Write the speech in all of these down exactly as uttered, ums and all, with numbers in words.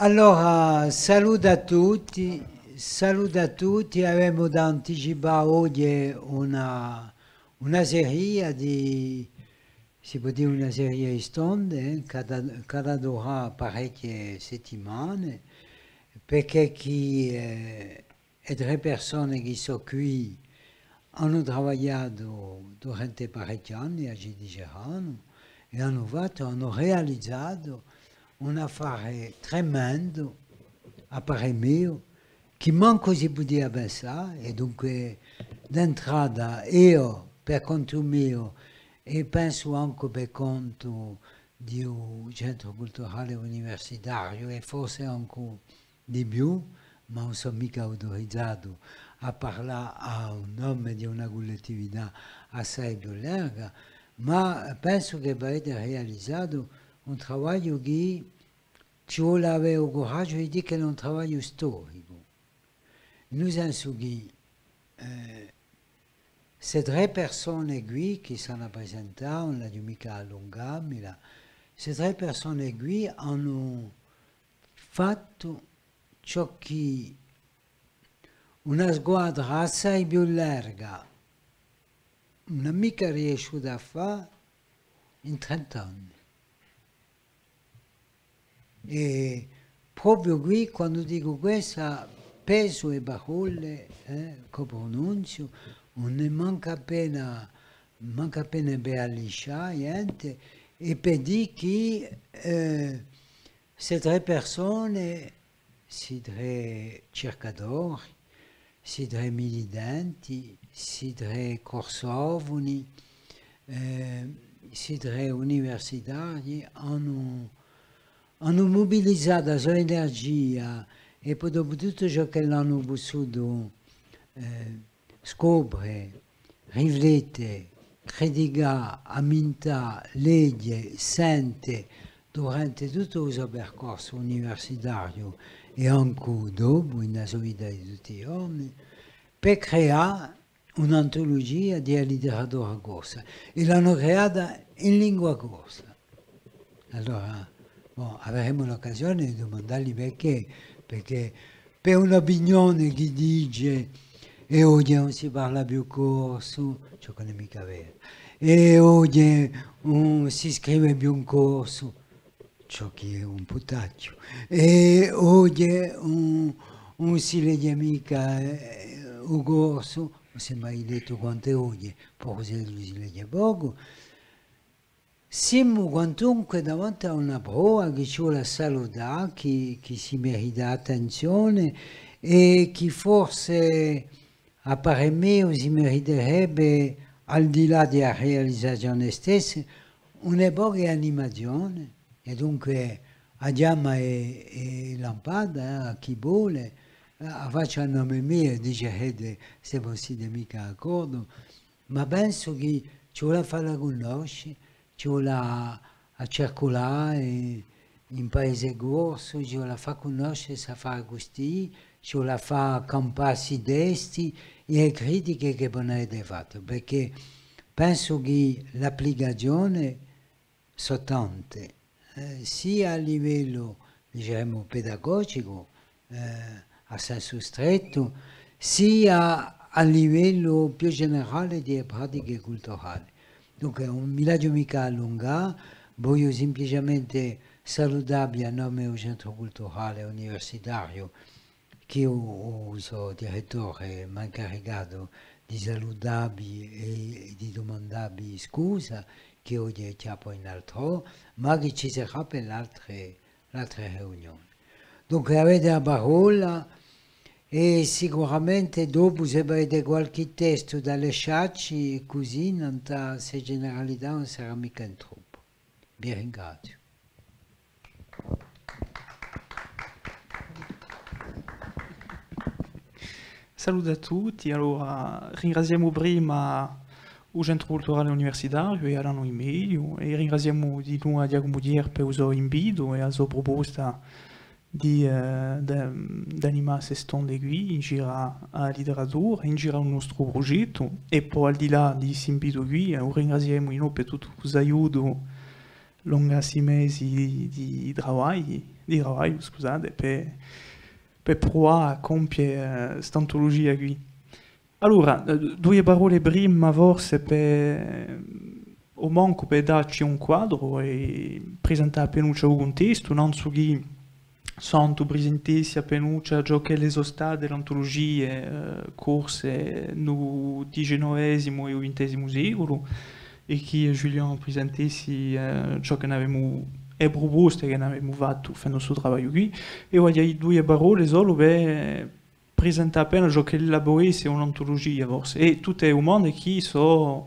Allora, salutu à tutti, salutu à tutti, avemu da anticipà oghje una, una seria di, si pò dì una seria di stonde, eh, ch'hà da, ch'hà da durà parechje settimane, perchè chì, eh, e trè persone chì sò quì anu travagliatu durante parechji anni, a ci diceranu, è anu fattu, anu realizatu un affare tremendu, à parè meiu, chì mancu si pudia pensà, è dunque d'entrata eiu, per contu meiu, è pensu ancu per contu di u Centru Culturale Universitariu, è forse ancu di più, ma ùn sò micca auturizatu à parlà à u nome di una cullettività assai più larga, ma pensu chì avete realizatu un travagliu chì ci vole à avè u curaghju di dì ch'ellu hè un travagliu storicu, in u sensu chì, eh, ste trè persone quì chì s'anu à presentà, ùn l'aghju micca à allungà mi, là, ste trè persone quì anu fattu ciò chì una squadra assai più larga ùn hè micca riesciuta à fà in trent'anni. È propiu quì, quandu dicu quessa, pesu e parolle, eh, ch'o prununziu, ùn hè mancu appena, mancu appena per alliscià a ghjente, è per dì chì, eh, ste trè persone, sti trè circadori, sti trè militanti, sti trè corsofoni, eh, sti trè universitarii anu, anu mubilizatu a so energia è po dopu tuttu ciò ch'elli anu pussutu, eh, scopre, riflette, criticà, ammintà, leghje, sente, durante tuttu u so percorsu universitariu è ancu dopu, in a so vita di tutti i ghjorni, per creà un'antulugia di a literatura corsa, è l'anu creata in lingua corsa. Allora, bon, averemu l'occasione di dumandalli perchè, perchè per un'opinione chì dice: «È oghje ùn si parla più corsu», ciò chì ùn hè micca veru, «è oghje ùn si scrive più in corsu», ciò chì hè un putachju, «è oghje ùn, ùn si leghje micca, eh, u corsu», ùn s'hè mai lettu quant'è oghje, po cusì si leghje pocu. Simu quantunque davanti à una prova chì ci vole à salutà, chì, chì si merita attenzione è chì forse, à parè meiu, si meriterebbe, al di là di a realizazione stessa, un pocu d'animazione. È dunque a chjama hè, hè lampata, eh, à chì vole, eh, a facciu à nome meiu, dicerete, s'è vo ùn site micca d'accordu, ma pensu chì ci vole à falla cunnosce, ci vole à, à circulà in, in paese corsu, ci vole à fà cunnosce st'affare custì, ci vole à fà campà sti testi è e critiche chì vo n'avete fattu, perchè pensu chì l'applicazione sò tante, eh, sia à livellu, diceremu, pedagogicu, eh, à sensu strettu, sia à livellu più generale di e pratiche culturale. Dunque, ùn mi l'aghju micca à allungà, vogliu simpliciamente salutavvi à nome di u Centru Culturale Universitariu, chì u, u so direttore m'hà incaricatu di salutavvi è, è di dumandavvi scusa, chì oghje chjappu in altrò, ma chì ci sarà per l'altre, l'altre riunione. Dunque, avete a parolla è sicuramente dopu, s'è vo avete qualchì testu da lasciacci, cusì, nant'à ste generalità ùn sarà micca in troppu. Vi ringraziu. Salutu à tutti. Allora, ringraziemu prima u Centru Culturale Universitariu è Alanu Di Megliu, è ringraziemu di novu à Ghjacumu Thiers per u so invitu è a so pruposta di, eh, d-, d'animà ste stonde quì, in giru à a literatura, in giru à u nostru prughjettu, è po al di là di st'invitu quì, eh, u ringraziemu dinò per tuttu u so aiutu longu à sti mesi di, di travagli, di travagliu, scusate, per, per pruvà à compie, eh, st'antulugia quì. Allora, eh, duie parolle prima, forse, per, o mancu per dacci un quadru è prisentà appinuccia u cuntestu, nanzu chì sò andatu à prisentà appinuccia ciò ch'elle sò state l'antulugie, eh, corse in u diciannovesimu è u vintesimu seculu, è chì Julien prisentessi, eh, ciò chì n'avemu, e pruposte chì n'avemu fattu, fendu stu travagliu quì, è vogliu dì duie parolle solu per, prisentà appena ciò ch'ella pò esse un'antulugia, forse, è tutte e dumande chì sò,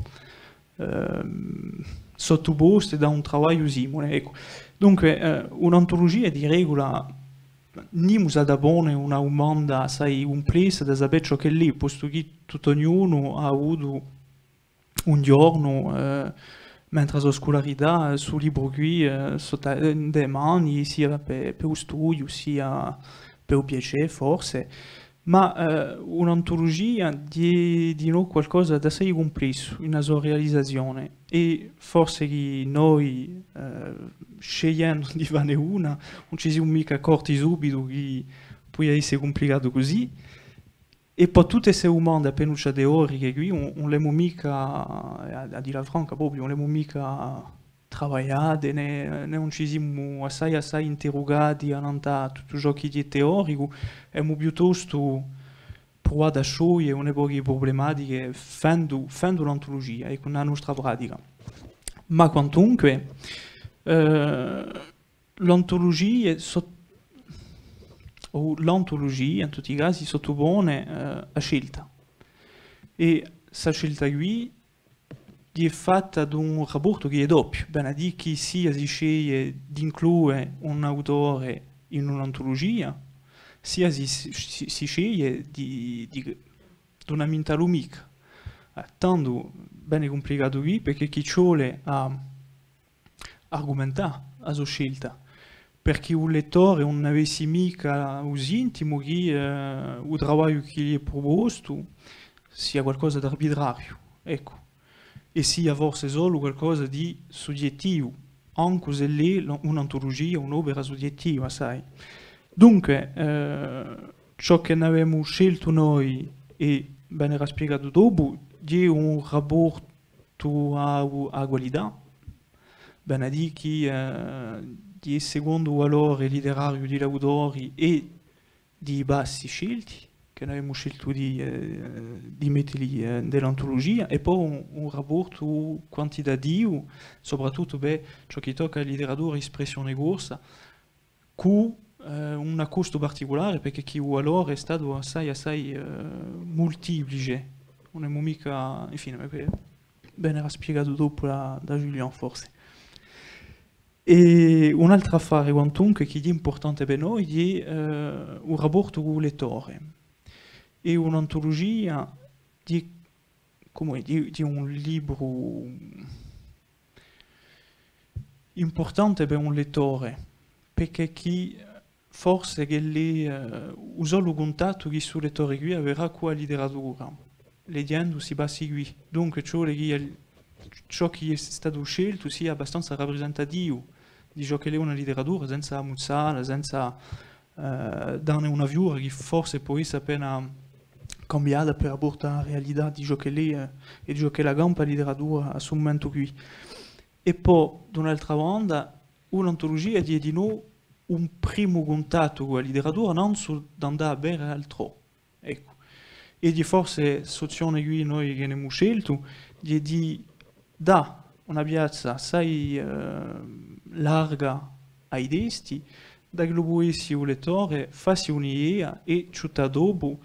ehm, sottuposte da un travagliu simule, eccu. Dunque, eh, un'antulugia di regula nimu s'hà da pone una dumanda assai cumplessa da sapè ciò ch'ella hè, postu chì tuttu ognunu hà avutu un ghjornu, eh, mentre a so scularità, eh, stu libru quì, eh, sottu à, eh, in e mani, sia per, per u studiu, sia per u piacè, forse, ma, eh, un'antulugia hè dinò qualcosa d'assai cumplessu in a so realizazione, è forse chì noi, eh, scegliendu di fanne una, ùn ci simu micca accorti subitu chì pudia esse cumplicatu cusì, è po tutte ste dumande appinuccia teoriche quì, ùn, ùn l'emu micca, à, à dilla franca, propiu, ùn l'emu micca travagliate, nè, nè ùn ci simu assai, assai interrugati annant'à tuttu ciò chì hè teoricu, emu piuttostu pruvatu à scioglie un pocu e prublematiche fendu, fendu l'antulugia, eccu, in a nostra pratica. Ma quantunque, eh, l'antulugia sot-, o l'antulugia, in tutti i casi, sottupone, eh, a scelta. È sta scelta quì hè fatta d'un raportu chì hè doppiu, vene à dì chì sia si sceglie d'inclue un autore in un'antulugia, sia si, si, si sceglie di, di, d'ùn ammintallu micca. Eh, tandu, bè cumplicatu quì, perchè chì ci vole à argumentà a so scelta, perchè u lettore ùn avessi micca u sintimu chì, eh, u travagliu chì li hè prupostu sia qualcosa d'arbitrariu, eccu, è sia forse solu qualcosa di sughjettivu, ancu s'ellu hè un'antulugia, un'opera sughjettiva, sai. Dunque, eh, ciò chì n'avemu sceltu noi, è bè era spiegatu dopu, hè un raportu à, à a qualità, vene à dì chì, eh, hè secondu u valore literariu di l'autori è di i passi scelti, chì noi avemu sceltu di, eh, di metteli, eh, in l'antulugia, è po un, un raportu quantitativu, soprattuttu per ciò chì tocca à a literatura d'espressione corsa, cù, eh, un accostu particulare, perchè chì u valore hè statu assai, assai, eh, multiplice. Ùn emu micca, infine, perchè vene era spiegatu dopu da, da Julien, forse. È un altru affare, quantunque, chì hè impurtante per noi, hè, eh, u raportu cù u lettore. È un'antulugia hè, cum'è, hè, hè un libru impurtante per un lettore, perchè chì forse chì hè, eh, u solu cuntattu chì stu lettore quì averà cù a literatura, leghjendu sti passi quì. Dunque, ci vole chì el-, ciò chì hè statu sceltu sia abbastanza raprisentativu di ciò ch'ella hè una literatura, senza ammuzzalla, senza, eh, danne una fiura chì forse pò esse appena cambiata per raportu à a realità di ciò ch'ella hè, eh, è di ciò ch'ella campa a literatura à stu mumentu quì. È po, d'un'altra banda, un'antulugia hè dinò un primu cuntattu cù a literatura, nanzu d'andà à vede altrò. Eccu. È hè forse st'ozzione quì noi chì n'emu sceltu, hè di dà una piazza assai, eh, larga à i testi, da ch'ellu pò essi u lettore, fassi un'idea è ciuttà dopu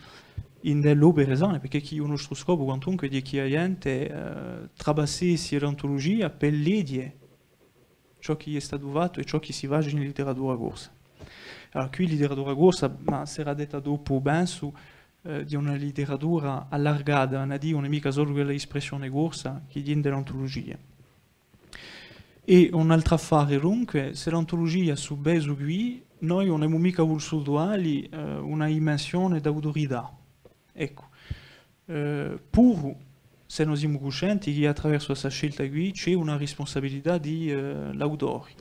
in l'opere sane, perchè chì u nostru scopu, quantunque, hè chì a ghjente, eh, trapassessi l'antulugia per leghje ciò chì hè statu fattu è ciò chì si face in literatura corsa. Allora, quì literatura corsa, ma serà detta dopu, pensu, eh, hè una literatura allargata, vene à dì, ùn hè micca solu quella d'espressione corsa chì hè in l'antulugia. È un altru affare, dunque, s'è l'antulugia hà stu pesu quì, noi ùn emu micca vulsutu dalli, eh, una dimensione d'autorità. Eccu. Eh, puru s'è no simu cuscenti chì attraversu à sta scelta quì ci hè una rispunsabilità di, eh, l'autori.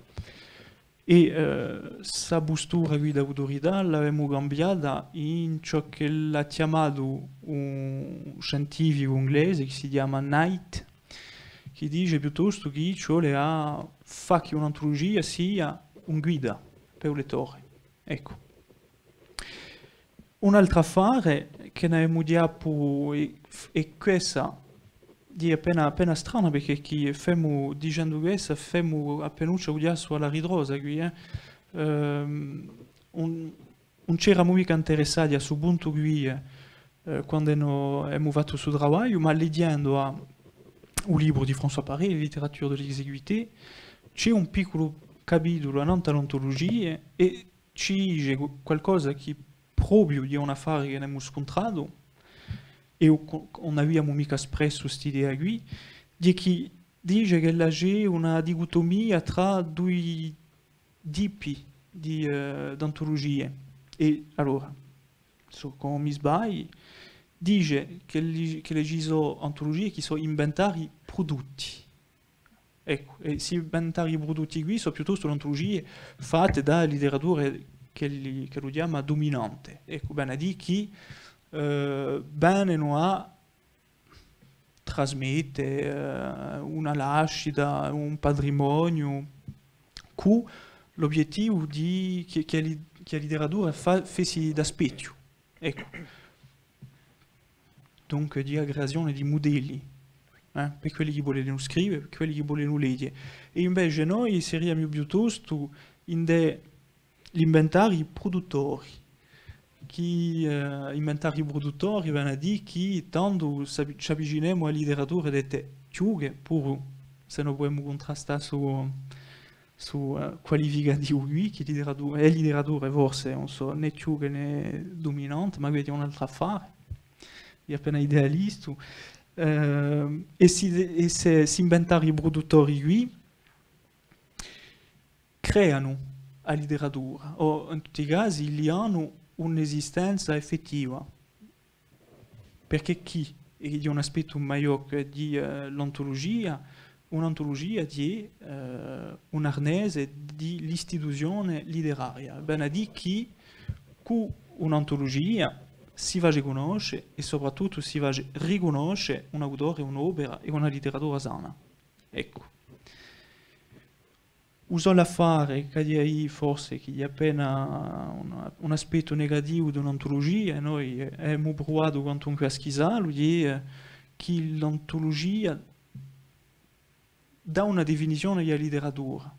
È, eh, sta pustura quì d'autorità l'avemu cambiata in ciò ch'ellu hà chjamatu un scientificu inglese chì si chjama Knight, chì dice piuttostu chì ci vole à fà chì un'antulugia sia un guida per u lettore. Eccu. Un'altra affare chì n'avemu dighjà puru, è, è quessa hè appena, appena strana, perchè chì femu, dicendu quessa, femu appenuccia u chjassu à a ritrosa quì, eh. Ehm, ùn, ùn c'eramu micca interessati à stu puntu quì, eh, quandu no emu fattu stu travagliu, ma leghjendu à u libru di François Paré, Littérature de l'exiguïté, ci hè un picculu capitulu annant'à l'antulugie, è ci dice qu-, qualcosa chì propiu di un affare chì n'emu scuntratu, è u-, ùn aviamu micca espressu st'idea quì, hè chì dice chì ci hè una dicutumia trà dui tipi di, eh, d'antulugie. È allora, s'o ùn mi sbagliu, dice chì li-, chì ci sò antulugie chì sò inventarii prudutti. Eccu, è sti inventarii prudutti quì sò piuttostu antulugie fatte da literature chì li, ch'ellu chjama duminante. Eccu, vene à dì chì, eh, venenu à trasmette, eh, una lascita, un patrimoniu, cù l'obiettivu di, chì, chì a li-, chì a literatura fa-, fessi da spechju. Eccu. Dunque, di a creazione di mudelli, eh, per quelli chì volenu scrive, per quelli chì volenu leghje. È invece noi seriamu piuttostu ind'è l'inventarii pruduttori, chì, eh, inventarii pruduttori vene à dì chì tandu s'avvi-, ci avvicinemu à a literatura dette chjuche, puru s'è no pudemu cuntrastà stu, stu, eh, qualificativu quì, chì literatura, hè literatura forse, ùn sò, nè chjuche nè duminante, ma quessu hè un altru affare, hè appena idealistu. Eh, è sti, è sti, sti inventarii pruduttori quì, creanu a literatura, o in tutti i casi li danu un'esistenza effettiva. Perchè chì, è hè un aspettu maiò chè di, eh, l'antulugia, un'antulugia hè, eh, un arnese di l'istituzione literaria. Vene à dì chì cù un'antulugia si face cunnosce è soprattuttu si face ricunnosce un autore, un'opera è una literatura sana. Eccu. U solu affare ch'aghju da dì forse chì hè appena un, un aspettu negativu d'un'antulugia, è noi, eh, emu pruvatu quantunque à schissallu, hè, eh, chì l'antulugia dà una definizione di a literatura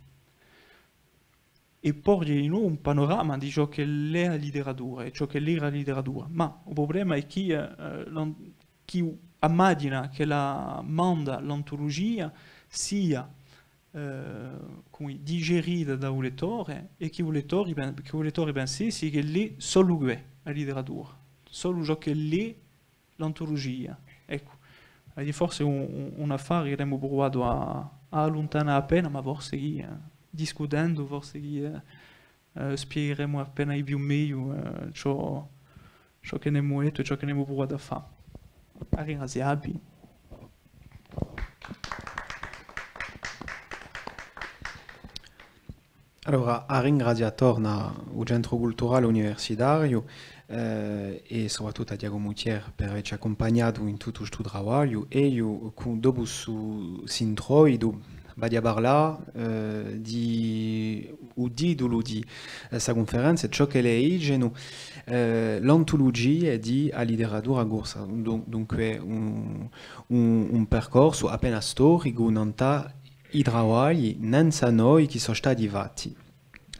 è porghje dinò un panorama di ciò ch'ella hè a literatura è ciò ch'ella era a literatura. Ma u prublema hè chì, eh, eh, l'an-, chì a machina ch'ella manda l'antulugia sia, eh, cum'è, digerita da u lettore è chì u lettore pen-, chì u lettore pensessi ch'ella hè solu què a literatura, solu ciò ch'ella hè l'antulugia. Eccu. È hè forse un, un, un affare chì avemu pruvatu à, à alluntanà appena, ma forse chì, eh, discutendu, forse chì, eh, eh, spiegheremu appena di più megliu, eh, ciò, ciò chì n'emu dettu è ciò chì n'emu pruvatu à fà. À ringrazià vi. Allora, à ringrazià torna u Centru Culturale Universitariu, eh, è soprattuttu à Ghjacumu Thiers per avecci accumpagnatu in tuttu stu travagliu, è eiu, cù, dopu stu, st'introitu, v'aghju da parlà, eh, di u titulu di, eh, sta cunferenza, ciò ch'elle dicenu, eh, l'antulugie di a literatura corsa. Dun-, dunque un, un, un percorsu appena storicu, nant'à i travagli, nanzu à noi, chì sò stati fatti.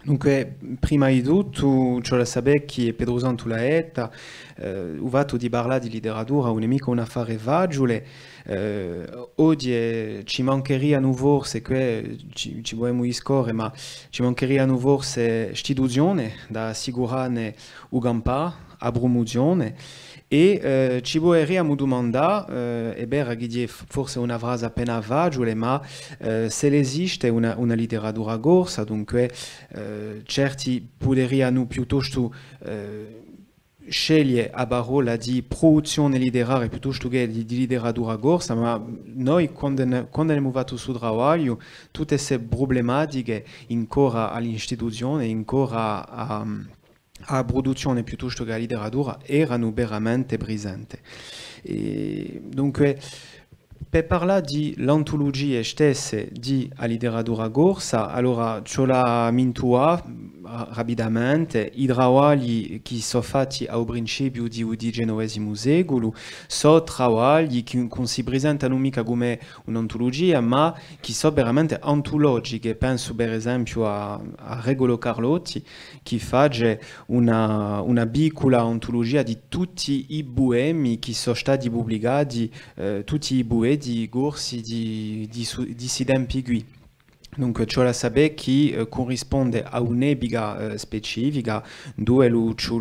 Dunque, prima di tuttu, ci vole à sapè chì, è Petru Santu l'hà detta, eh, u fattu di parlà di literatura ùn hè micca un affare faciule, eh, oghje ci mancherianu forse, què ci, ci pudemu discorre, ma ci mancherianu forse istituzione da assicurane u campà, a prumuzione, è, eh, ci puderiamu dumandà, eh, hè vera chì hè f-, forse una frasa appena faciule, ma, eh, s'ella esiste una, una literatura corsa, dunque, eh, certi puderianu piuttostu, eh, sceglie a parolla di pruduzzione litteraria piuttostu chè di, di litteratura corsa, ma noi, quandu ne, quandu n'emu fattu stu travagliu, tutte ste prublematiche, incora à l'istituzione, incora à, à a pruduzzione piuttostu chè à a litteratura, eranu veramente prisente. È, dunque, per parlà di l'antulugie stesse di a litteratura corsa, allora ci vole à mintuà, ra-, rapidamente, i travagli chì sò fatti à u principiu di u dicenovesimu seculu, sò travagli chì ùn si presentanu micca cum'è un'antulugia, ma chì sò veramente antulogiche. Pensu per esempiu à, à Regolo Carlotti, chì face una, una piccula antulugia di tutti i puemi chì sò stati publicati, eh, tutti i pueti corsi di, di su-, di sti tempi quì. Dunque, ci vole à sapè chì, eh, currisponde à un'epica, eh, specifica, induve lu ci,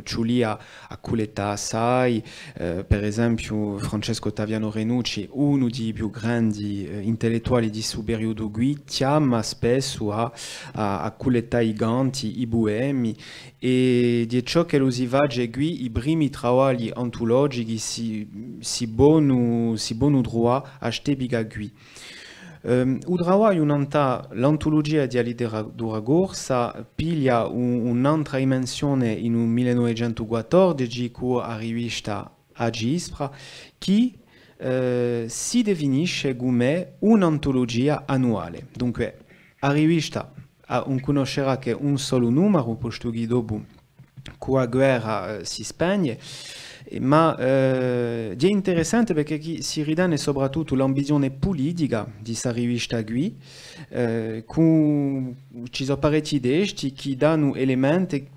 ci vulia à cullettà assai, eh, per esempiu, Francesco Ottaviano Renucci, unu di i più grandi, eh, intellettuali di stu periudu quì, chjama spessu à, à, à cullettà i canti, i puemi, è di ciò ch'ellu si face quì, i primi travagli antulogichi si, si ponu, si ponu truvà à st'epica quì. Ehm, u travagliu nant'à l'antulugia di a litteratura corsa piglia un, un'antra dimensione in u millenovecentuquattordeci cù a rivista A Cispra, chì, eh, si definisce cum'è un'antulugia annuale. Dunque, a rivista, ah, ùn cunnoscerà chè un solu numaru, postu chì dopu cù a guerra, eh, si spegne, eh, ma, eh, hè interessante perchè chì si ritene sopratuttu l'ambizione pulitica di sta rivista quì, eh, cù, ci sò parechji testi chì danu elementi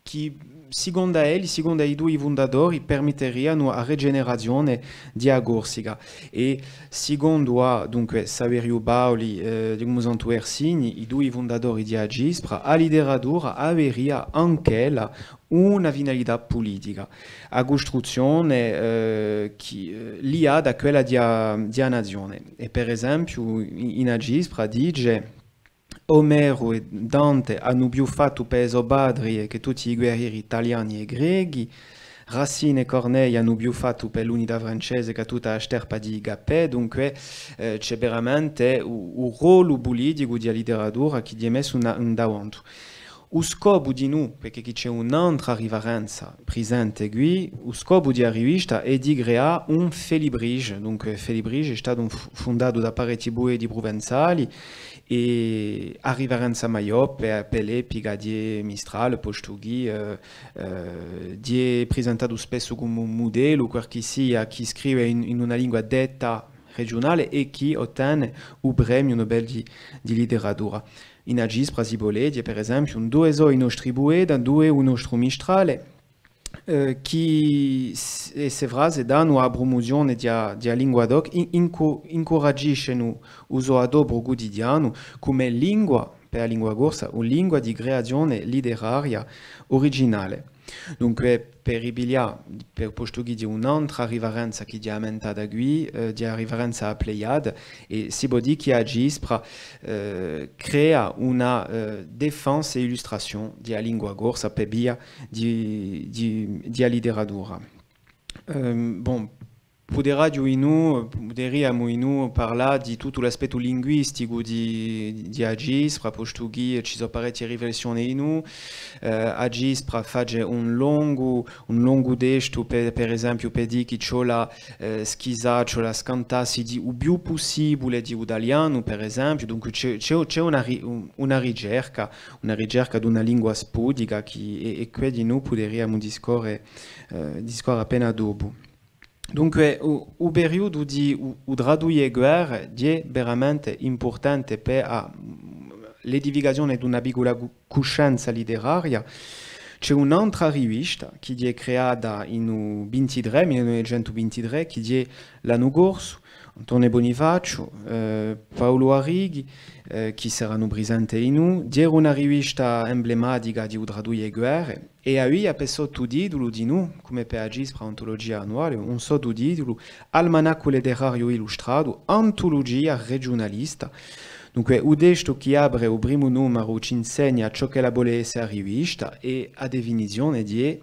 chì, sicondu à elli, sicondu à i dui fundatori, permitterianu a rigenerazione di a Corsica. È sicondu à, dunque, Saveriu Paoli, eh, Ghjacumu Santu Versini, i dui fundatori di A Cispra, a litteratura averia anch'ella una finalità pulitica, a custruzzione, eh, chì, eh, liata à quella di a, di a nazione. È per esempiu, in, in A Cispra dice: Omeru è Dante anu più fattu per i so patrii chè tutti i guerrieri taliani è grechi, Racine è Corneille anu più fattu per l'unità francese chè tutta a sterpa di i Capet. Dunque, eh, ci hè veramente u, u rollu puliticu di a litteratura chì hè messu in, in davanti. U scopu dinù, perchè chì ci hè un'antra riferenza prisente quì, u scopu di a rivista hè di creà un Félibrige. Dunque, Félibrige hè statu un fu-, fundatu da parechji pueti pruvenzali, è a riferenza maiò per, per l'epica di Mistral, postu chì, eh, eh, hè prisentatu spessu cum'è un mudellu, qualchissia chì scrive in, in una lingua detta regiunale è chì ottene u premiu Nobel di, di litteratura. In A Cispra si pò leghje, per esempiu, induve sò i nostri pueti, induve u nostru Mistrale, eh, chì s-, è ste frase danu à a prumuzione di a, di a lingua d'oc, in-, incu-, incuragiscenu u so adopru cutidianu cum'è lingua, per a lingua corsa, o lingua di creazione litteraria uriginale. Dunque, per ripiglià, per, postu chì ci hè un'antra riferenza chì hè ammentata quì, eh, hè a riferenza à a Pléiade, è si pò dì chì A Cispra, eh, crea una, eh, défense è illustrazione di a lingua corsa per via di, di, di a litteratura. Ehm, bon, puderaghju dinù, puderiamu dinù parlà di tuttu l'aspettu linguisticu di, di A Cispra, postu chì ci sò parechje riflessione dinù. Eh, A Cispra face un longu, un longu testu, per, per esempiu, per dì chì ci vole à, eh, schisà, ci vole à scantassi di u più pussibule di u talianu, per esempiu. Dunque, ci hè, ci hè, ci hè una ri-, un-, una ricerca, una ricerca d'una lingua sputica chì, è, è quì dinù puderiamu discorre, eh, discorre appena dopu. Dunque, u, u periudu di u, u trà duie guerre hè veramente impurtante per a, l'edificazione d'una piccula cu-, cuscenza litteraria. Ci hè un'antra rivista chì hè creata in u vintitrè, mille novecentu vintitrè, chì hè L'Annu Corsu, Antone Bonifaciu, eh, Paulu Arrighi, eh, chì seranu prisenti dinù, era una rivista emblematica di u trà duie guerre, è avia per sottutitulu dinù, cum'è per A Cispra, antulugia annuale, un sottutitulu, Almanaccu letterariu illustratu, antulugia regiunalista. Dunque, u testu chì apre u primu numaru ci insegna ciò ch'ella vole esse a rivista è a definizione di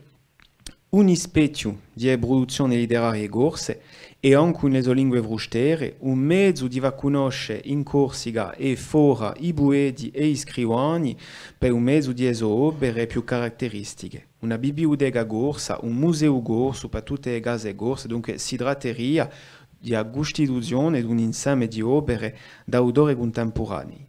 un ispechju di e pruduzzione litterarie corse è ancu in e so lingue frustere, un mezu di fà cunnosce in Corsica è fora i pueti è i scrivani per u mezu di e so opere più caratteristiche. Una bibliuteca corsa, un museu corsu per tutte e case corse, dunque si tratteria di a custituzione d'un inseme di opere d'autori cuntempuranei,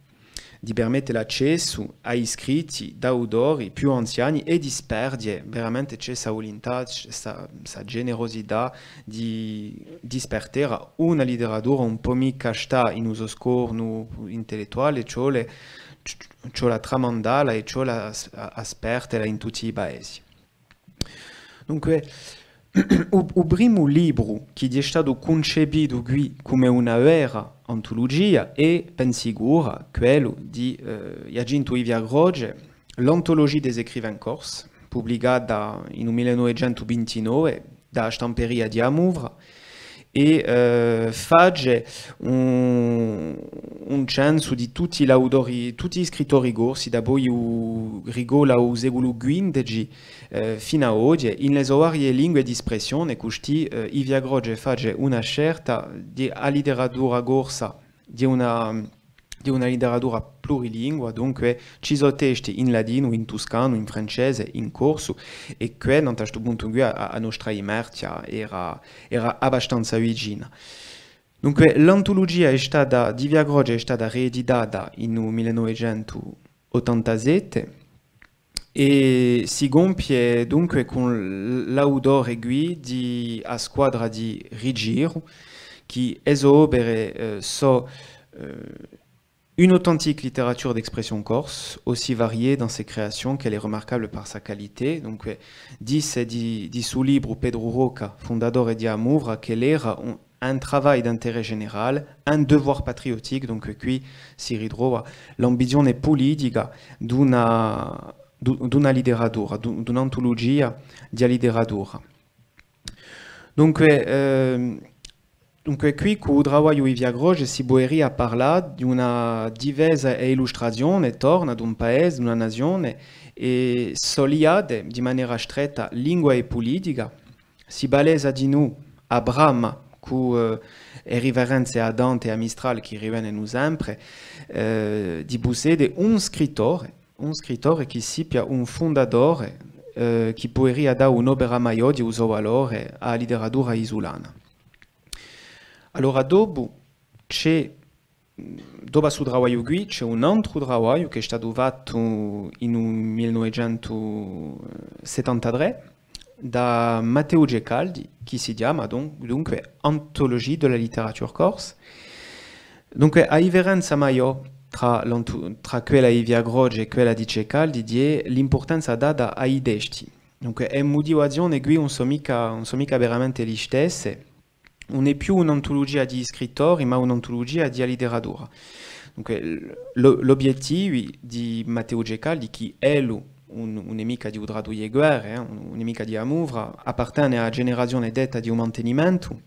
di permette l'accessu à i scritti d'autori più anziani è di sparghje, veramente ci hè sta vulintà, sta, sta generosità di, di spartera una litteratura un pò micca stà in u so scornu intellettuale, ci vole, ci vole à tramandalla è ci vole à, à, à spartela in tutti i paesi. Dunque, u, u primu libru chì hè statu cuncepitu quì cum'è una vera antulugia hè, pensu sicuru, quellu di, eh, Ghjacintu Yvia-Croce, l'Anthologie des écrivains corses, publicata in u mille novecentu vintinove da a stamperia di A Muvra, è, eh, face un, un censu di tutti l'autori, tutti i scrittori corsi, dapoi u, ricolla u seculu quindeci, eh, finu à oghje, in e so varie lingue d'espressione, custì, eh, Yvia-Croce face una scelta di a litteratura corsa, di una, di una litteratura plurilingua, dunque ci sò testi in latinu, in tuscanu, in francese, in corsu, è chì, nant'à stu puntu quì, a, a nostra dimarchja era, era abbastanza vicina. Dunque, l'antulugia hè stata, di Yvia-Croce hè stata rieditata in u mille novecentu ottantasette, è si compie dunque cù l'autore quì di A squadra di Rigiru, chì e so opere, eh, sò, eh, une authentique littérature d'expression corse, aussi variée dans ses créations qu'elle est remarquable par sa qualité. Dunque, disse di, di stu libru Petru Rocca, fundatore di A Muvra, ch'ellu era un, un travail d'intérêt général, un devoir patriotique, donc quì si ritrova l'ambizione pulitica d'una, d'u-, d'una litteratura, d'u-, d'un'antulugia di a litteratura. Dunque, ehm, dunque, quì cù u travagliu di Yvia-Croce si puderia parlà d'una difesa è illustrazione, torna d'un paese, d'una nazione, è sò liate di manera stretta lingua è pulitica, si palesa dinù a brama cù, eh, e riferenze à Dante è à Mistral chì rivenenu sempre, eh, di pussede un scrittore, un scrittore chì sippia un fundatore, eh, chì puderia dà un'opera maiò di u so valore à a litteratura isulana. Allora, dopu ci hè Dopu à stu travagliu quì, ci hè un antru travagliu chì hè statu fattu in u mille novecentu settantatrè da Matteu Ceccaldi, chì si chjama dun-, dunque Anthologie de la littérature corse. Dunque, a differenza maiò trà l'antu-, trà quella di Yvia-Croce è quella di Ceccaldi, hè l'impurtanza data à i testi. Dunque, e mutivazione quì ùn sò micca, ùn sò micca veramente listesse. Ùn hè più un'antulugia di scrittori, ma un'antulugia di a litteratura. Dunque, l-, l'o-, l'obiettivi di Matteu Ceccaldi, chì ellu ùn, ùn hè micca di u Tratu di e Guerre, eh, ùn, ùn hè micca di A Muvra, appartene à a generazione detta di u Mantenimentu,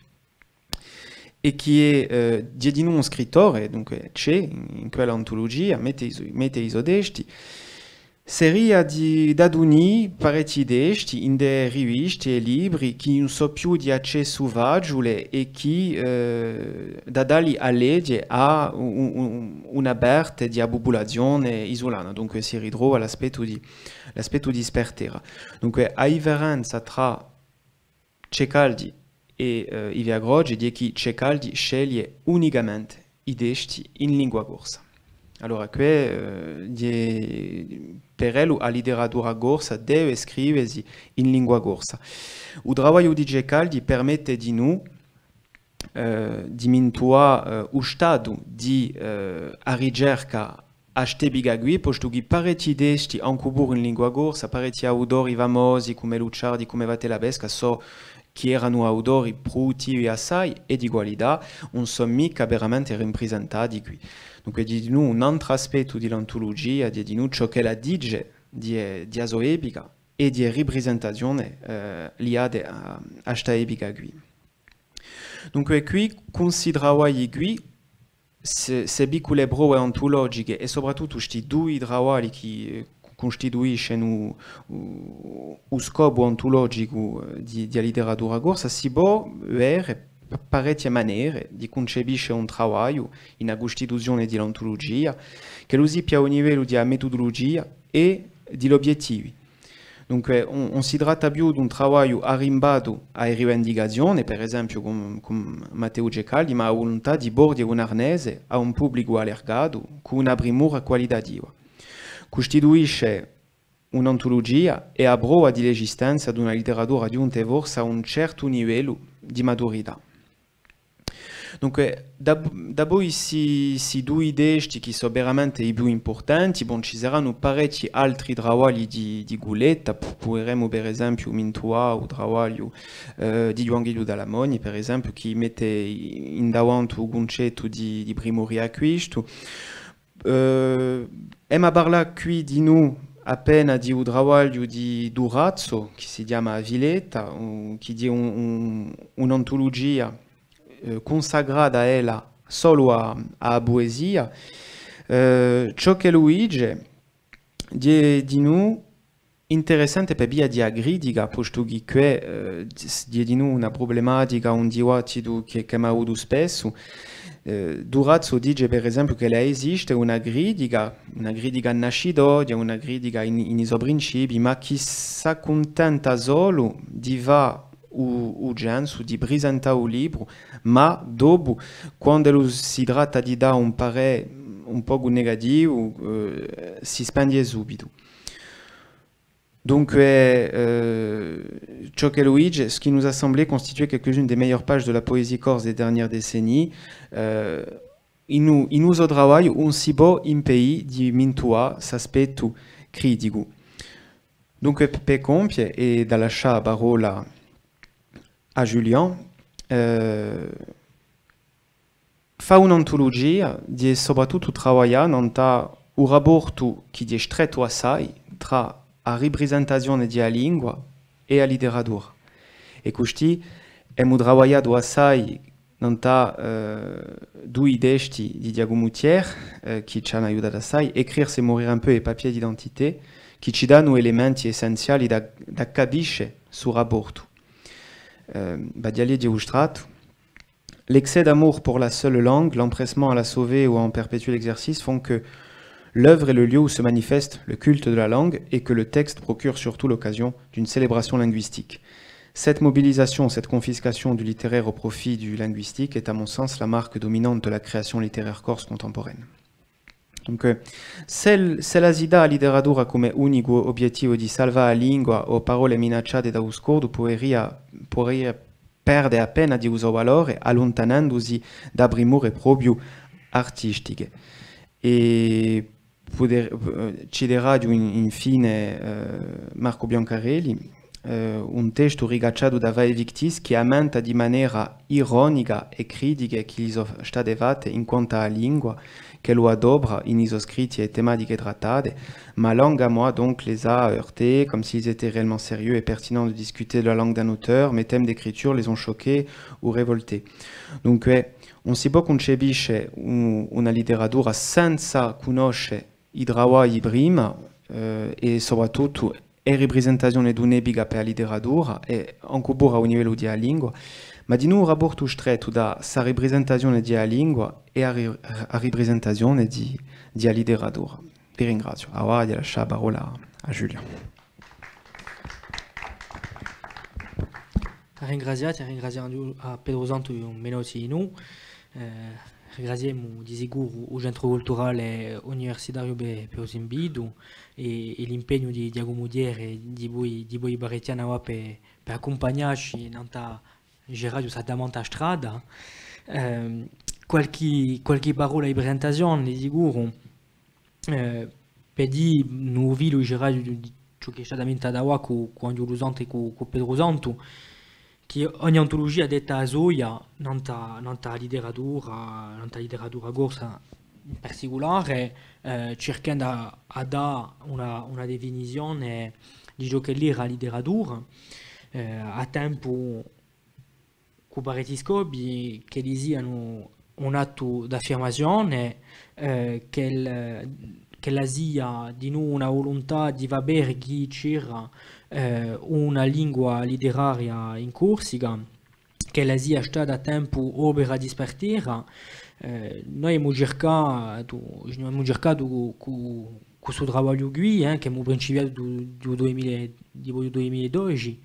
è chì hè, eh, hè dinù un scrittore, dunque ci hè in, in quella antulugia, mette i so, mette i so testi, seria di, da dunì parechji testi in e riviste è libri chì ùn sò più di accessu faciule è chì, eh, da dalli à leghje à un, un, una parte di a pupulazione isulana. Dunque si ritrova l'aspettu di, l'aspettu di spartera. Dunque, a differenza trà Ceccaldi è, eh, Yvia-Croce, hè chì Ceccaldi sceglie unicamente i testi in lingua corsa. Allora, què, eh, hè, per ellu, a litteratura corsa deve scrivesi in lingua corsa. U travagliu di Ceccaldi permette dinù, eh, di mintuà, eh, u statu di, eh, a ricerca à st'epica quì, postu chì parechji testi, ancu puru in lingua corsa, parechji autori famosi, cum'è Lucciardi, cum'è Vattelapesca, sò chì eranu autori pruduttivi assai è di qualità, ùn sò micca veramente riprisentati quì. Dunque, hè dinù un antru aspettu di l'antulugia, hè dinù ciò ch'ella dice di, di a so epica è di e riprisentazione, eh, liate à, à sta epica quì. Dunque, quì, cù sti travagli quì, ste, ste piccule prove antulogiche è soprattuttu sti dui travagli chì, eh, custituisce u, u, u scopu antulogicu, eh, di, di a literatura corsa, si pò vede pa-, parechje manere di cuncepisce un travagliu in a custituzione di l'antulugia, ch'ellu sippia à u livellu di a metudulugia è di l'obiettivi. Dunque, ùn, ùn si tratta più d'un travagliu arrimbatu à e rivendicazione, per esempiu cun, cun Matteu Ceccaldi, ma a vuluntà di porghje un arnese à un publicu allargatu cù una primura qualitativa. Custituisce un'antulugia è a prova di l'esistenza d'una literatura ghjunta forse à un certu livellu di maturità. Dunque, da, dapoi sti, sti dui testi chì sò veramente i più impurtanti, bon, ci sarannu parechji altri travagli di, di Culletta, pu-, puderemu per esempiu mintuà u travagliu, eh, di Ghjuvan Ghjuliu Talamoni, per esempiu, chì mette i-, in davanti u cuncettu di, di primu riacquistu. Eh, emu à parlà quì dinù appena di u travagliu di Durazzo, chì si chjama A Filetta, u-, chì hè un, un, un'antulugia, eh, cunsacrata ella solu à, à a puesia. Eh, ciò ch'ellu dice, hè dinù interessante per via di a critica, postu chì què, eh, s-, hè dinù una prublematica, un dibattitu chì, ch'emu avutu spessu. Eh, Durazzo dice, per esempiu, ch'ella esiste una critica, una critica nascitoghja, una critica in, in i so principii, ma chì s'accuntenta solu di fà u, u censu, di prisentà u libru, ma dopu, quand'ellu si tratta di dà un parè un pocu negativu, eh, si spenghje subitu. Dunque, eh, ciò ch'ellu dice, ce qui nous a semblé constituer quelques-unes des meilleures pages de la poésie corse des dernières décennies, eh, in u, in u so travagliu ùn si pò impedì di mintuà st'aspettu criticu. Dunque, p-, per compie, è da lascià a parolla à Julian, eh, fà un'antulugia, hè soprattuttu travaglià nant'à u raportu chì hè strettu assai trà a riprisentazione di a lingua è a literatura. È custì emu travagliatu assai nant'à, eh, dui testi di Ghjacumu Thiers, eh, chì ci anu aiutatu assai, Écrire, c'est mourir un peu et Papier d'identité, chì ci danu elementi essenziali da, da capisce stu raportu. Eh, v'aghju à leghje u strattu. L'excès d'amour pour la seule langue, l'empressement à la sauver ou à en perpétuer l'exercice font que l'œuvre est le lieu où se manifeste le culte de la langue et que le texte procure surtout l'occasion d'une célébration linguistique. Cette mobilisation, cette confiscation du littéraire au profit du linguistique est, à mon sens, la marque dominante de la création littéraire corse contemporaine. Dunque, s'è, s'ella si dà a literatura cum'è unicu obiettivu di salvà a lingua o parolle minacciate da u scordu, puderia, puderia perde appena di u so valore, alluntanendusi da primure propiu artistiche. È puder-, eh, citeraghju in-, infine, eh, Marcu Biancarelli, eh, un testu ricacciatu da Vaevictis chì ammenta di manera ironica e critiche chì li sò state fatte in quant'à a lingua, ch'ellu adopra in i so scritti e tematiche trattate: Ma langue à moi donc les a heurtés, comme s'ils étaient réellement sérieux et pertinents de discuter de la langue d'un auteur, mes thèmes d'écriture les ont choqués ou révoltés. Dunque, ùn si pò cuncepisce un-, una literatura senza cunnosce i travagli prima, eh, è soprattuttu e riprisentazione d'un'epica per a literatura, è ancu puru à u livellu di a lingua, ma dinù un raportu strettu trà sta riprisentazione di a lingua è a ri-, a riprisentazione di, di a literatura. Vi ringraziu. Avà aghju à lascià a parolla à Julian. À ringrazià ti, à ringrazià à Petru Santu, un minutinu. Eh, ringraziemu di sicuru u Centru Culturale Universitariu per, per u so invitu è, è l'impegnu di, di Ghjacumu Thiers è di voi, di voi parechji anni avà per, per accumpagnacci nant'à, diceraghju, sta tamanta strada. Ehm, qualchì, qualchì parolla di presentazione, di sicuru. Eh, per dì u filu, diceraghju, di, di ciò chì hè statu ammintatu avà cù, cù Anghjulu Santu è cù, cù Petru Santu, chì ogni antulugia detta a soia nant'à, nant'à a literatura, nant'à a literatura corsa in particulare, eh, circhendu à, à dà una, una definizione di ciò ch'ella era a literatura, eh, à tempu cù parechji scopi, ch'elli sianu un attu d'affirmazione, eh, ch'el-, ch'ella sia dinù una vuluntà di fà vede chì c'era, eh, una lingua litteraria in Corsica, ch'ella sia stata à tempu opera di spartera. Eh, noi emu circatu, emu circatu cù, cù, cù stu travagliu quì, eh, ch'emu principiatu di, di u duimila, di u duimila è dodeci,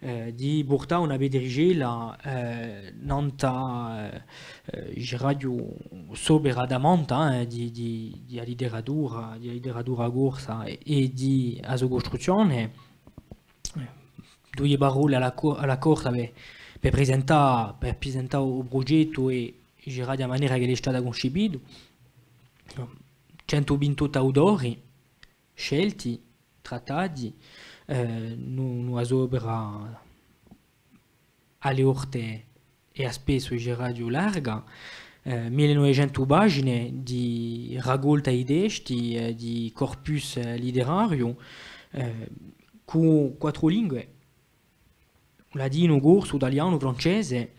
eh, di purtà una petricella, eh, nant'à, eh, eh, diceraghju, st'opera tamanta, eh, di, di, di a litteratura, di a litteratura corsa è, è di a so custruzzione. Eh, duie parolle à l'acco-, à l'accorta per, per presentà, per presentà u prugettu è, è diceraghju, a manera ch'ellu hè statu cuncipitu. Centu vintottu autori scelti, trattati, eh, in u-, in una so opera à e volte è à spessu, diceraghju, larga, eh, mille è novecentu pagine di raccolta di testi, eh, di corpus, eh, litterariu, eh, cù quattru lingue, u latinu, u corsu, u talianu, u francese,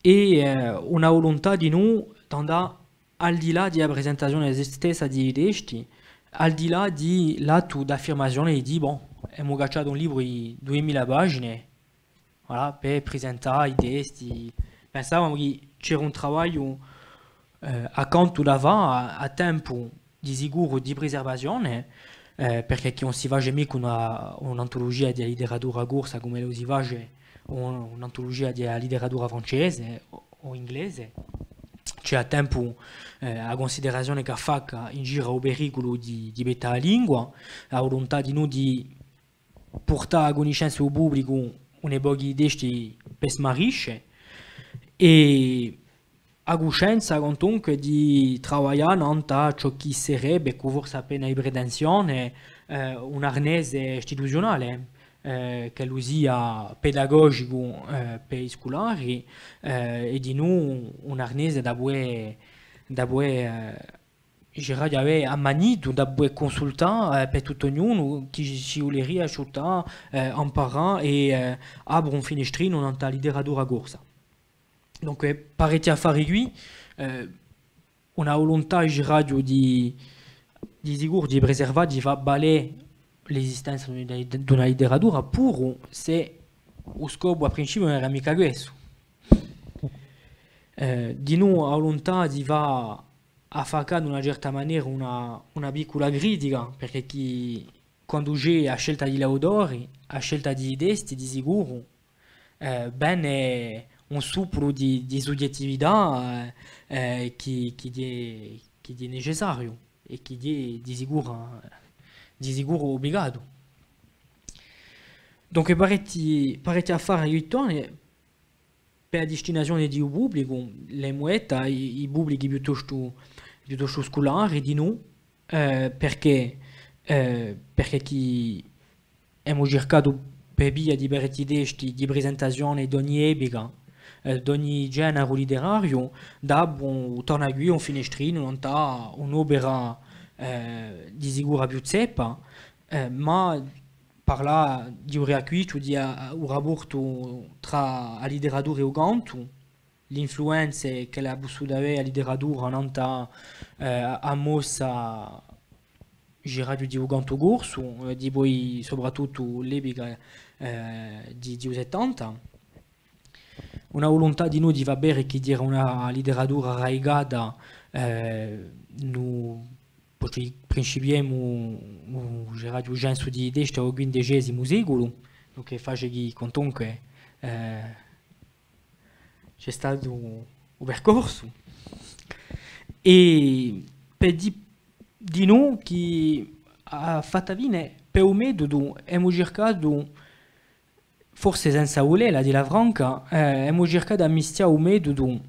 è, eh, una vuluntà dinù d'andà al di là di a presentazione stessa di i testi, al di là di l'attu d'affirmazione di dì, bon, emu cacciatu un libru di duimila pagine, voilà, per presentà i testi. Pensavamu chì c'era un travagliu, eh, accantu da fà à, à tempu, di sicuru, di preservazione, eh, perchè chì ùn si face micca una, un'antulugia di a litteratura corsa cum'ellu si face un, un'antulugia di a litteratura francese o, o inglese. Ci hè à tempu, eh, a cunsiderazione ch'affacca in giru à u periculu di, di perdà a lingua, a vuluntà dinù di purtà à cunniscenza di u publicu un pocu di testi per smarisce, è a cuscenza, quantunque, di travaglià nant'à ciò chì serebbe, cù forse appena di pretensione, eh, un arnese istituziunale, eh, ch'ellu sia pedagogicu, eh, per i sculari, eh, è dinù un arnese da pudè, da pudè, eh, diceraghju, avè ammanitu, da pudè cunsultà, eh, per tuttu ognunu chì si, si vuleria asciuttà, eh, amparà è, eh, apre un finestrinu nant'à a litteratura corsa. Dunque, parechji affari quì, eh, una vuluntà, diceraghju, di, di sicuru, di preservà, di fà valè l'esistenza d'una, d'una litteratura, puru s'è u scopu à principiu ùn era micca quessu. Eh, dinù a vuluntà di fà affaccà d'una certa manera una, una piccula critica, perchè chì quandu ci hè a scelta di l'autori, a scelta di i testi, di sicuru, eh, vene un suppulu di, di sughjettività, eh, eh, chì, chì hè, chì hè necessariu è chì hè di sicuru, di sicuru ubligatu. Dunque, parechji, parechji affari chì tornanu, per a distinazione di u publicu, l'emu detta, i, i publichi piuttostu, piuttostu sculari, dinù, eh, perchè, eh, perchè chì emu circatu per via di parechji testi di presentazione d'ogni epica, eh, d'ogni generu litterariu, d'apre, torna quì, un finestrinu, nant'à un'opera, eh, di sicuru più zeppa, eh, ma parlà di u riacquistu, di a, u raportu trà a litteratura è u cantu, l'influenze ch'ella hà pussutu avè a litteratura nant'à, eh, a mossa, diceraghju, di u cantu corsu, eh, dipoi soprattuttu l'epica, eh, di, di u settanta. Una vuluntà dinù di fà vede chì era una litteratura radicata, eh, in u, perchè principiemu u, u, diceraghju, u censu di i testi à u quindecesimu seculu, dunque face chì, quantunque, eh, ci hè statu u, u percorsu. È per dì, dinù chì hà fattu fine, per u metudu, emu circatu, forse senza vulella, à dilla franca, eh, emu circatu à mischjà u metudu,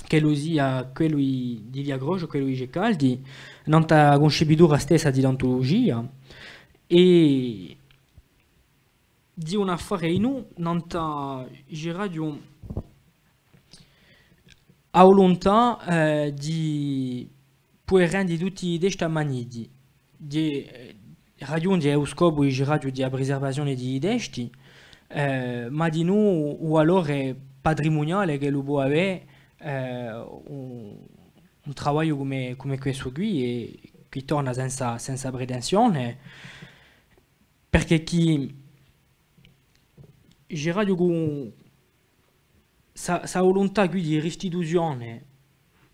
ch'ellu sia quellu di, di Via Croce o quellu di Ceccaldi, nant'à a cuncipitura stessa di l'antulugia, è di un affare dinù, nant'à, diceraghju, a vuluntà, eh, di pudè rende tutti i testi ammaniti, di, eh, raghjunghje u scopu, diceraghju, di a preservazione di i testi, eh, ma dinù u valore patrimuniale ch'ellu pò avè, eh, un, un travagliu cum'è, cum'è questu quì, è quì torna senza, senza pretensione, perchè chì, diceraghju, cù sta, sta vuluntà quì di ristituzione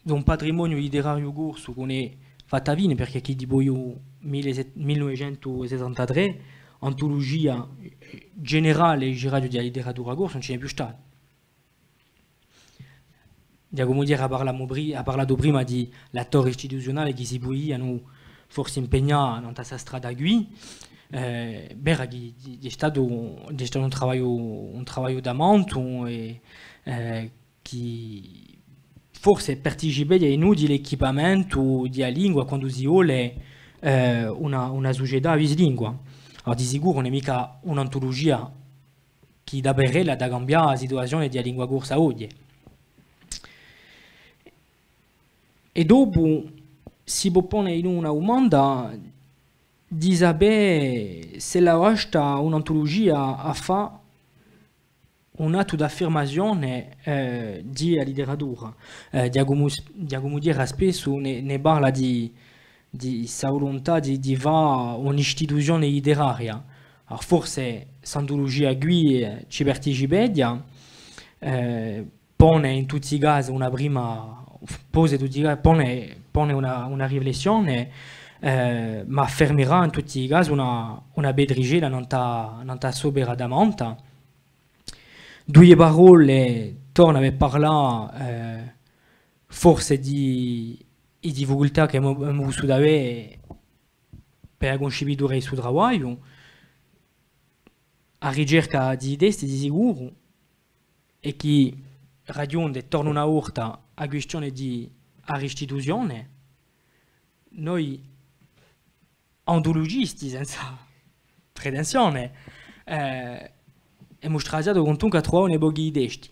d'un patrimoniu literariu corsu chì ùn hè fatta fine, perchè chì dipoi u mille, mille novecentu sessantatrè, antulugia generale, diceraghju, di a literatura corsa, ùn ci n'hè più statu. Ghjacumu Thiers hà parlatu pri-, hà parlatu prima di l'attori istituziunali chì si pudianu forse impegnà in sta strada quì. Eh, vera chì, chì hè statu, chì hè statu un travagliu, un travagliu tamantu è, eh, chì forse participa à un utile equipamentu di a lingua quandu si vole, eh, una, una sucetà bislingua. Allora, di sicuru ùn hè micca un'antulugia chì hà da per ella da cambià a situazione di a lingua corsa oghje. È dopu si pò pone in una dumanda di sapè s'ella basta un'antulugia à fà un attu d'affirmazione, eh, di a literatura. Eh, Ghjacumu, Ghjacumu Thiers spessu ne, ne parla di, di sta vuluntà di, di fà un'istituzione literaria. Allora, forse st'antulugia quì, eh, ci participeghja, eh, pone in tutti i casi una prima, pose tutti i ca-, pone, pone una, una riflessione, eh, ma fermerà in tutti i casi una, una petricella nant'à, nant'à st'opera tamanta. Duie parolle, torna per parlà, eh, forse di, di difficultà chì emu, emu vulsutu avè per a cuncipitura di stu travagliu, a ricerca di i testi, di sicuru, è chì raghjunghje, torna una volta, a quistione di a ristituzione. Noi antulugisti, senza pretensione, eh, emu straziatu quantunque à truvà un pocu di testi,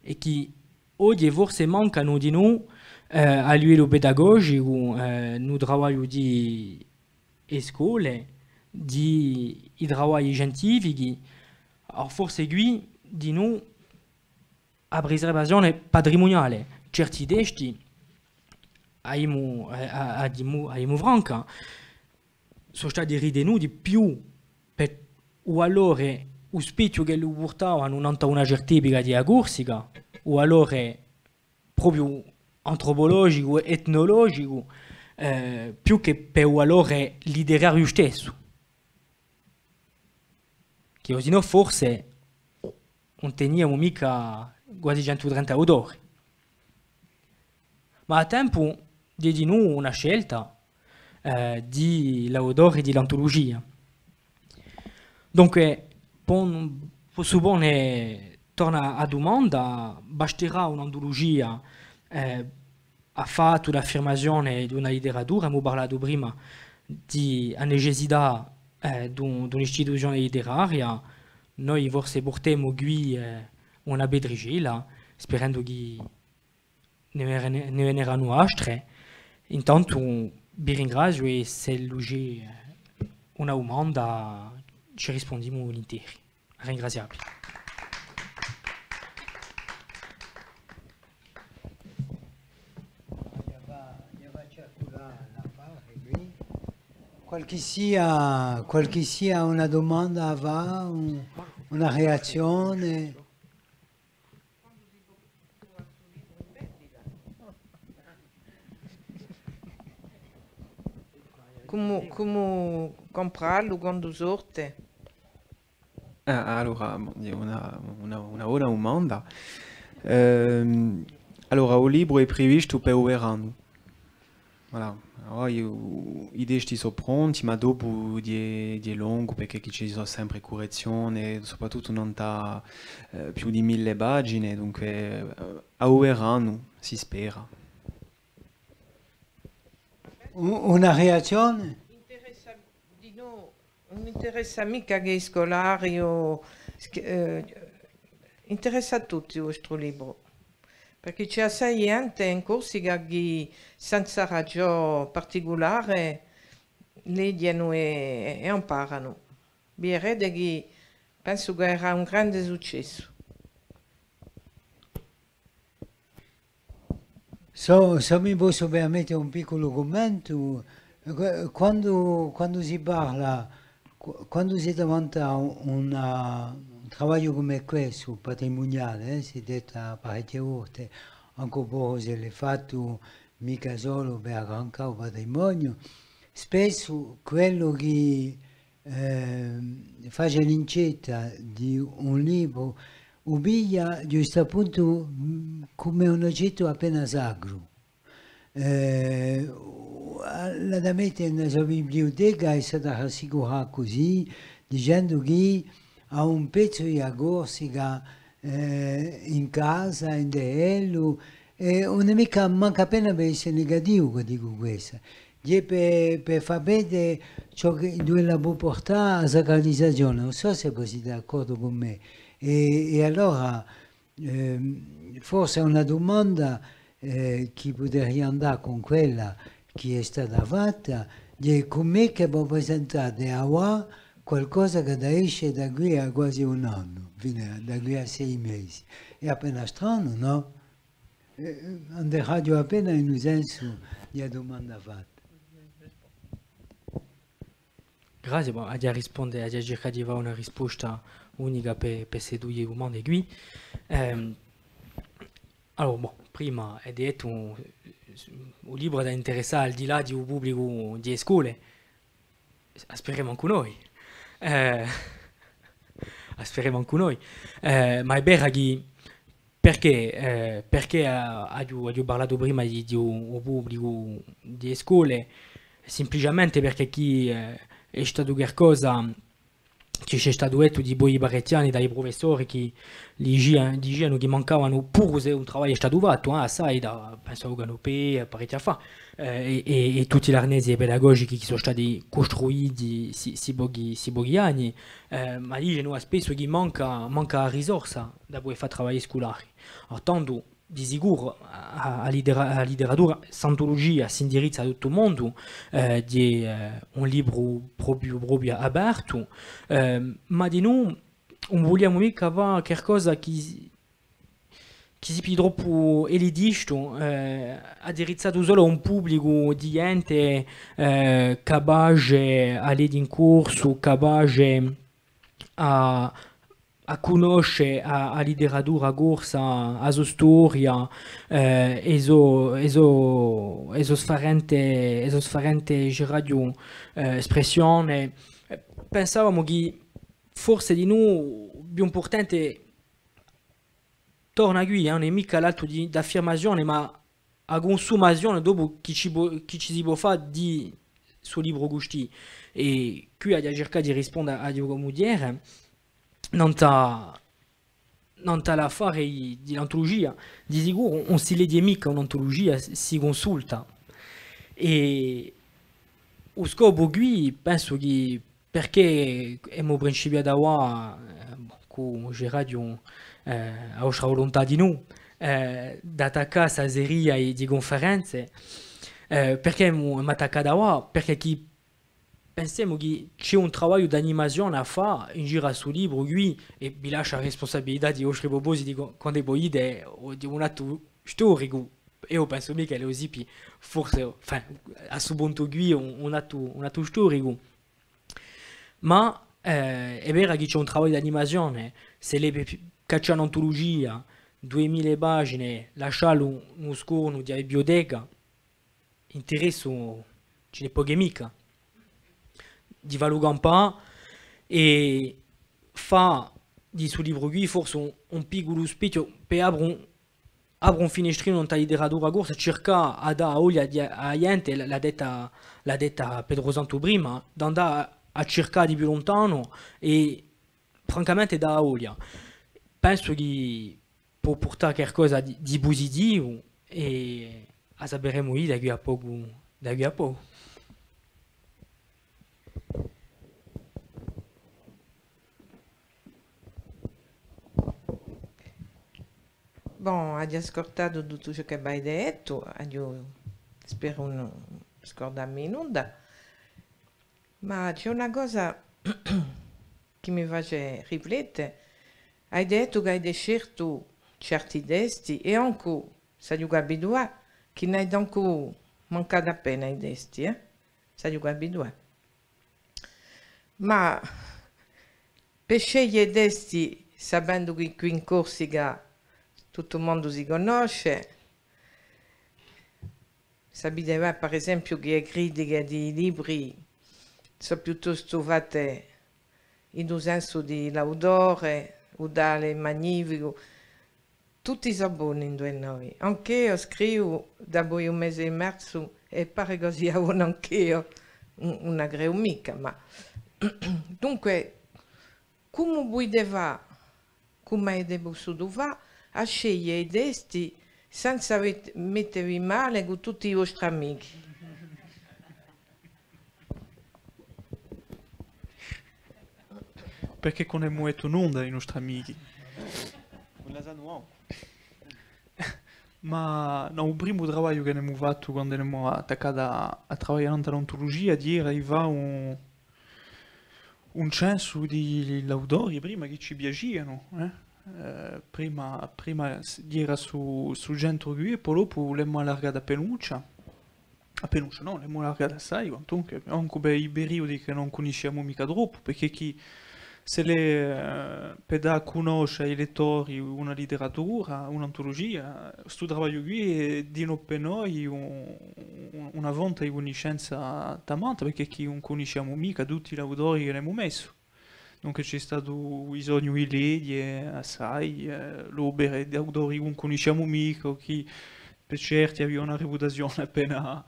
è chì oghje forse mancanu dinù, eh, à livellu pedagogicu, eh, in u travagliu di e scole, di i travagli scientifichi, allora forse quì dinù a priservazione patrimuniale, certi testi, a dimu, a, a, a dimu, a dimu franca, sò stati ritenuti più per u valore, u spechju ch'elli purtavanu nant'à una certa epica di a Corsica, u valore propiu antropologicu, etnologicu, eh, più chè per u valore literariu stessu. Chì o sinnò forse ùn teniamu micca guasi centu trenta autori. Ma à tempu, hè dinù una scelta, eh, di l'autori di l'antulugia. Dunque, pon-, possu pone, torna a dumanda, basterà un'antulugia, eh, hà fattu l'affirmazione d'una literatura, emu parlatu prima di a necessità, eh, d'un, d'un'istituzione literaria, noi forse purtemu quì, eh, una petricella, sperendu chì ne vene-, ne veneranu altre. Intantu vi ringraziu è s'ellu ci hè, eh, una dumanda, ci rispundimu vulinteri. Ringrazià vi. Qualchissia, qualchissia una dumanda à fà, un-, una reazzione? Cumu, cumu cumprallu quandu sorte? Eh, allora, bon, hè una, una, una bona dumanda. Ehm, allora, u libru hè previstu per u veranu. Voilà. Allora, eiu, i testi sò pronti, ma dopu hè, hè longu, perchè chì ci sò sempre currezzione, soprattuttu nant'à, eh, più di mille pagine, dunque, eh, à u veranu, si spera. U-, una reazzione? Interessa dinò, ùn interessa micca chè i sculari o sch-, eh, interessa à tutti u vostru libru, perchè ci hè assai ghjente in Corsica chì, senza ragiò particulare, leghjenu è, è amparanu. Viderete chì pensu chì era un grande successu. Sò, s'o mi possu permette un picculu cummentu, eh, qu-, quandu, quandu si parla, qu-, quandu si davanti à un, un, un travagliu cum'è questu, patrimuniale, eh, si detta parechje volte, ancu po s'ellu hè fattu micca solu per aggrancà u patrimoniu, spessu quellu chì, eh, face l'incetta di un libru, u piglia ghjustu appuntu, mm, cum'è un ogettu appena sacru. Eh, l'hà da mette in a so bibliuteca è s'hà da rassicurà cusì, dicendu chì hà un pezzu di a Corsica, eh, in casa, ind'è ellu, è ùn hè micca, mancu appena per esse negativu ch'o dicu quessa. Hè per, per fà vede ciò chì, induve ella pò purtà a sacralizazione. Ùn sò s'è vo site d'accordu cù mè. È, è allora, ehm, forse una dumanda, eh, chì puderia andà cù quella chì hè stata fatta, hè cum'è chì vo presentate avà qualcosa chì hà da esce da quì à quasi un annu, infine, da quì à sei mesi. Hè appena stranu, nò? Eh, anderaghju appena in u sensu di a dumanda fatta. Grazie, bon, aghju da risponde, aghju da circà di fà una risposta unica per, per ste duie dumande quì. Ehm, allora, bon, prima hè dettu, u libru hà da interessà al di là di u publicu di e scole, a speremu ancu noi. Eh, a speremu ancu noi. Eh, ma hè vera chì Perchè, eh, perchè, eh, aghju, aghju parlatu prima di, di u, u publicu di e scole, simpliciamente perchè chì, eh, hè statu qualcosa chì ci hè statu dettu dipoi parechji anni da i prufessori chì dicia-, dicianu chì mancavanu, puru s'è un travagliu hè statu fattu, eh, assai da, pensu à u Canopé, eh, parechji anni fà, eh, è, è, è tutti l'arnesi pedagogichi chì sò stati custruiti sti, sti pochi, sti pochi anni, eh, ma dicenu spessu chì manca, manca a risorsa da pudè fà travagli sculari. Tandu, di sicuru, a, a litera-, a literatura, st'antulugia s'indirizza à tuttu u mondu, eh, di, eh, un libru propiu, propiu apertu, eh, ma dinù ùn vuliamu micca fà qualcosa chì, chì sippia troppu elitistu, eh, indirizzatu solu à un publicu di ghjente, eh, capace à leghje in corsu, capace à, à cunnosce a, a literatura corsa, a so storia, eh, e so, e so, e so sfarente, e so sfarente, diceraghju, eh, spressione. Eh, pensavamu chì forse dinù u più impurtante torna quì, eh, ùn hè micca l'attu di, d'affirmazione, ma a cunsumazione dopu chì ci pò, chì ci si pò fà di stu libru custì. È quì aghju da circà di risponde à, à Diogo Mughjera, nant'à, nant'à l'affare di, di l'antulugia. Di sicuru ùn si leghje micca un'antulugia, si, si cunsulta. È u scopu quì, pensu chì Perchè emu principiatu avà, eh, cù Gérard, eh, a vostra vuluntà dinù, eh, d'attaccà sta seria di, di cunferenze, eh, perchè emu, emu attaccatu avà? Perchè chì pensemu chì ci hè un travagliu d'animazione à fà in giru à stu libru quì, è vi lasciu a rispunsabilità di i vostri prupositi, quandu vo dite, o di un attu storicu, eiu pensu micca ch'ellu sippi, forse, enfin, à stu puntu quì un, un attu, un attu storicu. Ma, eh, hè vera chì ci hè un travagliu d'animazione, s'ellu hè caccià un'antulugia, duimila pagine, lasciallu in u scornu di a biblioteca, interessu ci n'hè pocu è micca. Di fallu campà è fà di stu libru quì forse un, un picculu spechju per apre un, apre un finestrinu nant'à a literatura corsa, circà à dà a voglia di, à a ghjente, l'hà, l'hà detta, l'hà detta Petru Santu prima, d'andà à, à circà di più luntanu è francamente dà a voglia. Pensu chì pò purtà qualcosa di, di pusitivu è a saperemu da quì à pocu, da quì à pocu. Bon, aghju ascultatu tuttu ciò chì avete dettu, aghju, speru ùn scurdammi nunda, ma ci hè una cosa chì mi face riflette, avete dettu chì avete sceltu certi testi è ancu, s'aghju capitu, chì n'aghju ancu mancatu appena i testi, eh? S'aghju capitu, eh? Ma per sceglie i testi, sapendu chì quì in Corsica tuttu u mondu si cunnosce, sapete bè, per esempiu, chì e critiche di i libri sò piuttostu fatte in u sensu di l'autore, u tale hè magnificu, tutti sò boni ind'è noi. Anch'eiu scrivu dapoi un mese è mezu è pare ch'o sia bonu anch'eiu, ùn, ùn a creu micca, ma dunque, cumu pudite fà, cumu avete pussutu fà, à sceglie i testi senza met-, mettevi male cù tutti i vostri amichi? Perchè ùn emu dettu nunda à i nostri amichi. Ùn la sanu mancu. Ma nò, u primu travagliu chì n'emu fattu quandu n'emu attaccatu à, à travaglià nant'à l'antulugia, era di fà un, un censu di l'autori prima chì ci piacianu, eh? Eh, prima, prima s-, era stu, stu centru quì, è po dopu l'emu allargatu appinuccia. Appinuccia, nò, l'emu allargatu assai, quantunque, ancu per i periudi chì ùn cunnisciamu micca troppu, perchè chì s'ellu hè, eh, per dà à cunnosce à i lettori una litteratura, un'antulugia, stu travagliu quì hè dinò per noi un, un, una fonte di cunniscenza tamanta, perchè chì ùn cunnisciamu micca tutti l'autori chì l'emu messu. Dunque ci hè statu u bisognu di leghje assai, eh, l'opere d'autori chì ùn cunnisciamu micca, o chì per certi avianu una reputazione appena,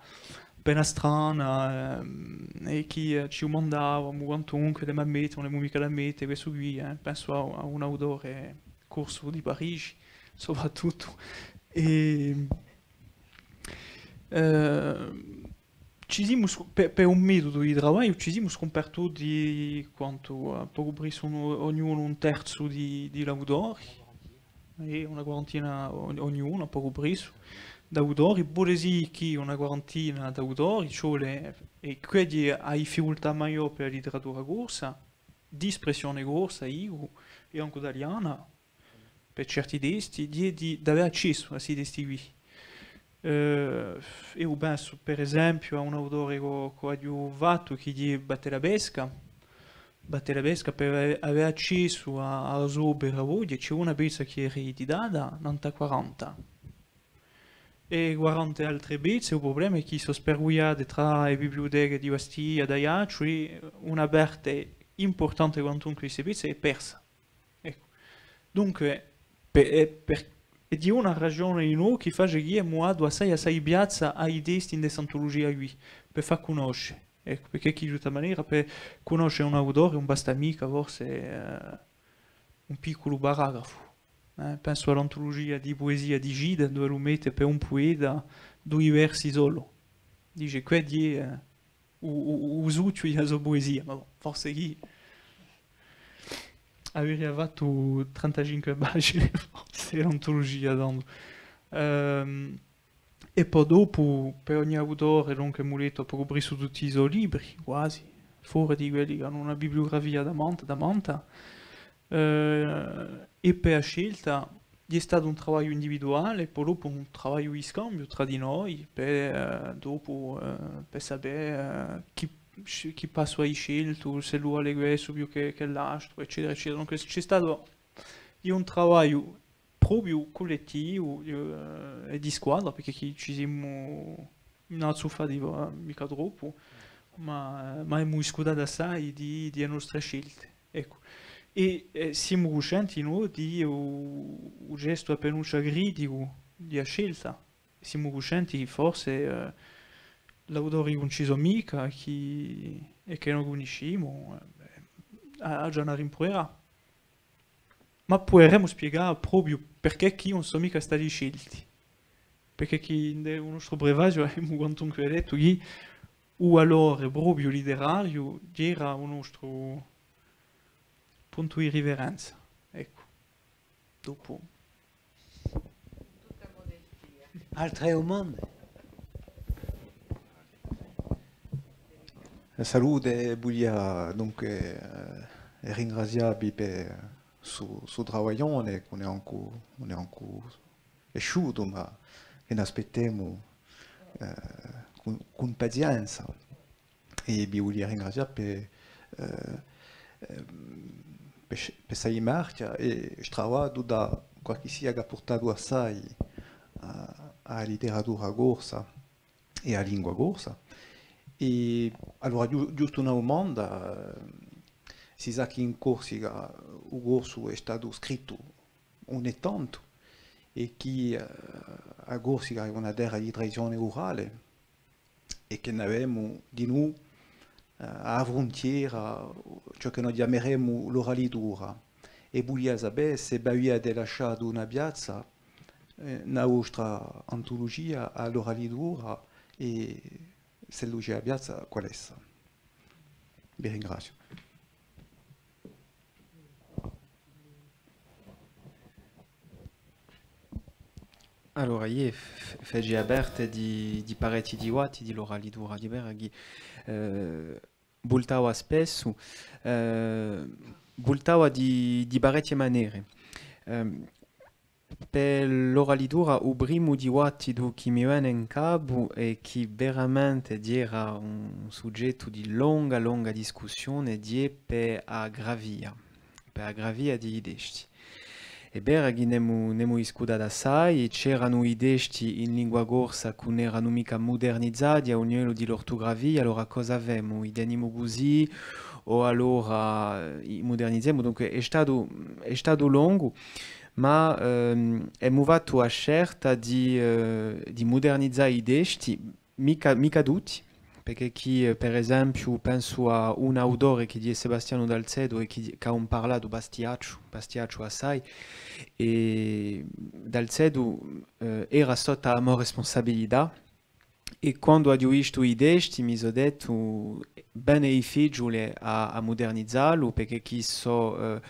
appena strana, ehm, è chì, eh, ci dumandavamu, quantunque, l'emu da mette, ùn l'emu micca da mette, questu quì, eh, pensu à, à un autore corsu di Parigi, soprattuttu. È, eh, ci simu scu-, per, per un metodu di travagliu, ci simu scumpartuti quantu, eh, pocu pressu un, ognunu un terzu di, di l'autori, è una quarantina o-, ognunu, pocu pressu, d'autori, puru s'è chì una quarantina d'autori, ci vole, è quella hè a difficultà maiò per a litteratura corsa, d'espressione corsa, dicu, è ancu taliana, per certi testi, di, di, d'avè accessu à sti testi quì. Eh, eiu pensu, per esempiu, à un autore ch'o, ch'o aghju fattu, chì hè Vattelapesca. Vattelapesca, per avè, avè accessu à, à a so opera oghje, ci hè una pezza chì hè rieditata, nant'à quaranta. È quaranta altre pezze, u prublema hè chì sò spargugliate trà e bibliuteche di Bastia, d'Aiacciu, è una parte impurtante quantunque di ste pezze hè persa. Eccu. Dunque, per, hè per, hè di una ragione in u chì face chì emu datu assai, assai piazza à i testi in st'antulugia quì, per fà cunnosce. Eccu, perchè chì, di tutta manera, per cunnosce un autore ùn basta micca, forse, eh, un picculu paragrafu. Eh, pensu à l'antulugia di puesia di Gide, duve lu mette per un pueta dui versi solu. Dice, què hè, eh, u, u, u suchju di a so puesia, ma bon, forse chì averia fattu trentacinque pagine, forse, l'antulugia, tandu. Ehm, è po dopu, per ogni autore, dunque, emu lettu pocu pressu tutti i so libri, quasi, fora di quelli chì anu una bibliugrafia tamanta, tamanta. Eh, è per a scelta, hè statu un travagliu individuale, po dopu un travagliu di scambiu trà di noi, per, eh, dopu, eh, per sapè, eh, chì, chì passu hai sceltu, s'ellu vale questu più chè, chè l'altru, eccetera, eccetera. Dunque, ci hè statu, hè un travagliu propiu cullettivu, eh, è di squadra, perchè chì ci simu inazzuffati, eh, micca troppu, ma, ma emu discutatu assai di, di e nostre scelte. Eccu. È, eh, simu cuscenti, nò, di u, u gestu appinuccia criticu di a scelta. Simu cuscenti chì forse, eh, l'autori chì ùn ci sò micca, chì, è chì no cunniscimu, eh, bè, a, aghju à rimpruvà. Ma puderemu spiegà propiu perchè chì ùn sò micca stati scelti. Perchè chì in u nostru prefaziu avemu quantunque dettu chì u valore propiu literariu era u nostru puntu di riferenza. Eccu. Dopu. Altre dumande? Salute, vulia dunque, eh, ringrazià vi per stu, stu travaglione, chì ùn hè ancu, ùn hè ancu esciutu, ma chì ne aspettemu eh, cun, cun pazienza. È vi vulia ringrazià per, eh, ehm, per, per sta dimarchja è stravadu da qualchissia chì hà purtatu assai à, à a literatura corsa è à a lingua corsa. È allora, ghju-, ghjustu una dumanda, eh, si sà chì in Corsica u corsu hè statu scrittu ùn hè tantu, è chì, eh, a Corsica hè una terra di tradizione urale, è chì n'avemu dinù, eh, à a fruntiera, ciò chì noi chjameremu l'oralitura. È vulia sapè s'è v'aviate lasciatu una piazza, eh, in a vostra antulugia à l'oralitura, è s'ellu ci hè a piazza, qual hè essa? Vi ringraziu. Allora, eiu f-, f-, facia parte di, di parechji dibattiti di l'oralitura, di vera chì, eh, vultava spessu, eh, vultava di, di parechje manere. Ehm, per l'oralitura, u primu dibattitu chì mi vene in capu è chì veramente era un sughjettu di longa, longa discussione, hè per a grafia, per a grafia di i testi. Hè vera chì n'emu, n'emu discutatu assai, c'eranu i testi in lingua corsa chì ùn eranu micca mudernizati à u livellu di l'ortugrafia, allora cosa femu? I tenimu cusì, o allora, eh, i mudernizemu? Dunque, hè statu, hè statu longu, ma, ehm, emu fattu a scelta di, eh, di mudernizà i testi, micca, micca tutti, perchè chì, eh, per esempiu, pensu à un autore chì hè Sebastianu Dalzeto è chì, chì hà un parlatu bastiacciu, bastiacciu assai, è Dalzeto, eh, era sottu à a mo respunsabilità, è quandu aghju vistu i testi mi sò dettu, bè, hè difficiule à, à mudernizallu, perchè chì sò, eh,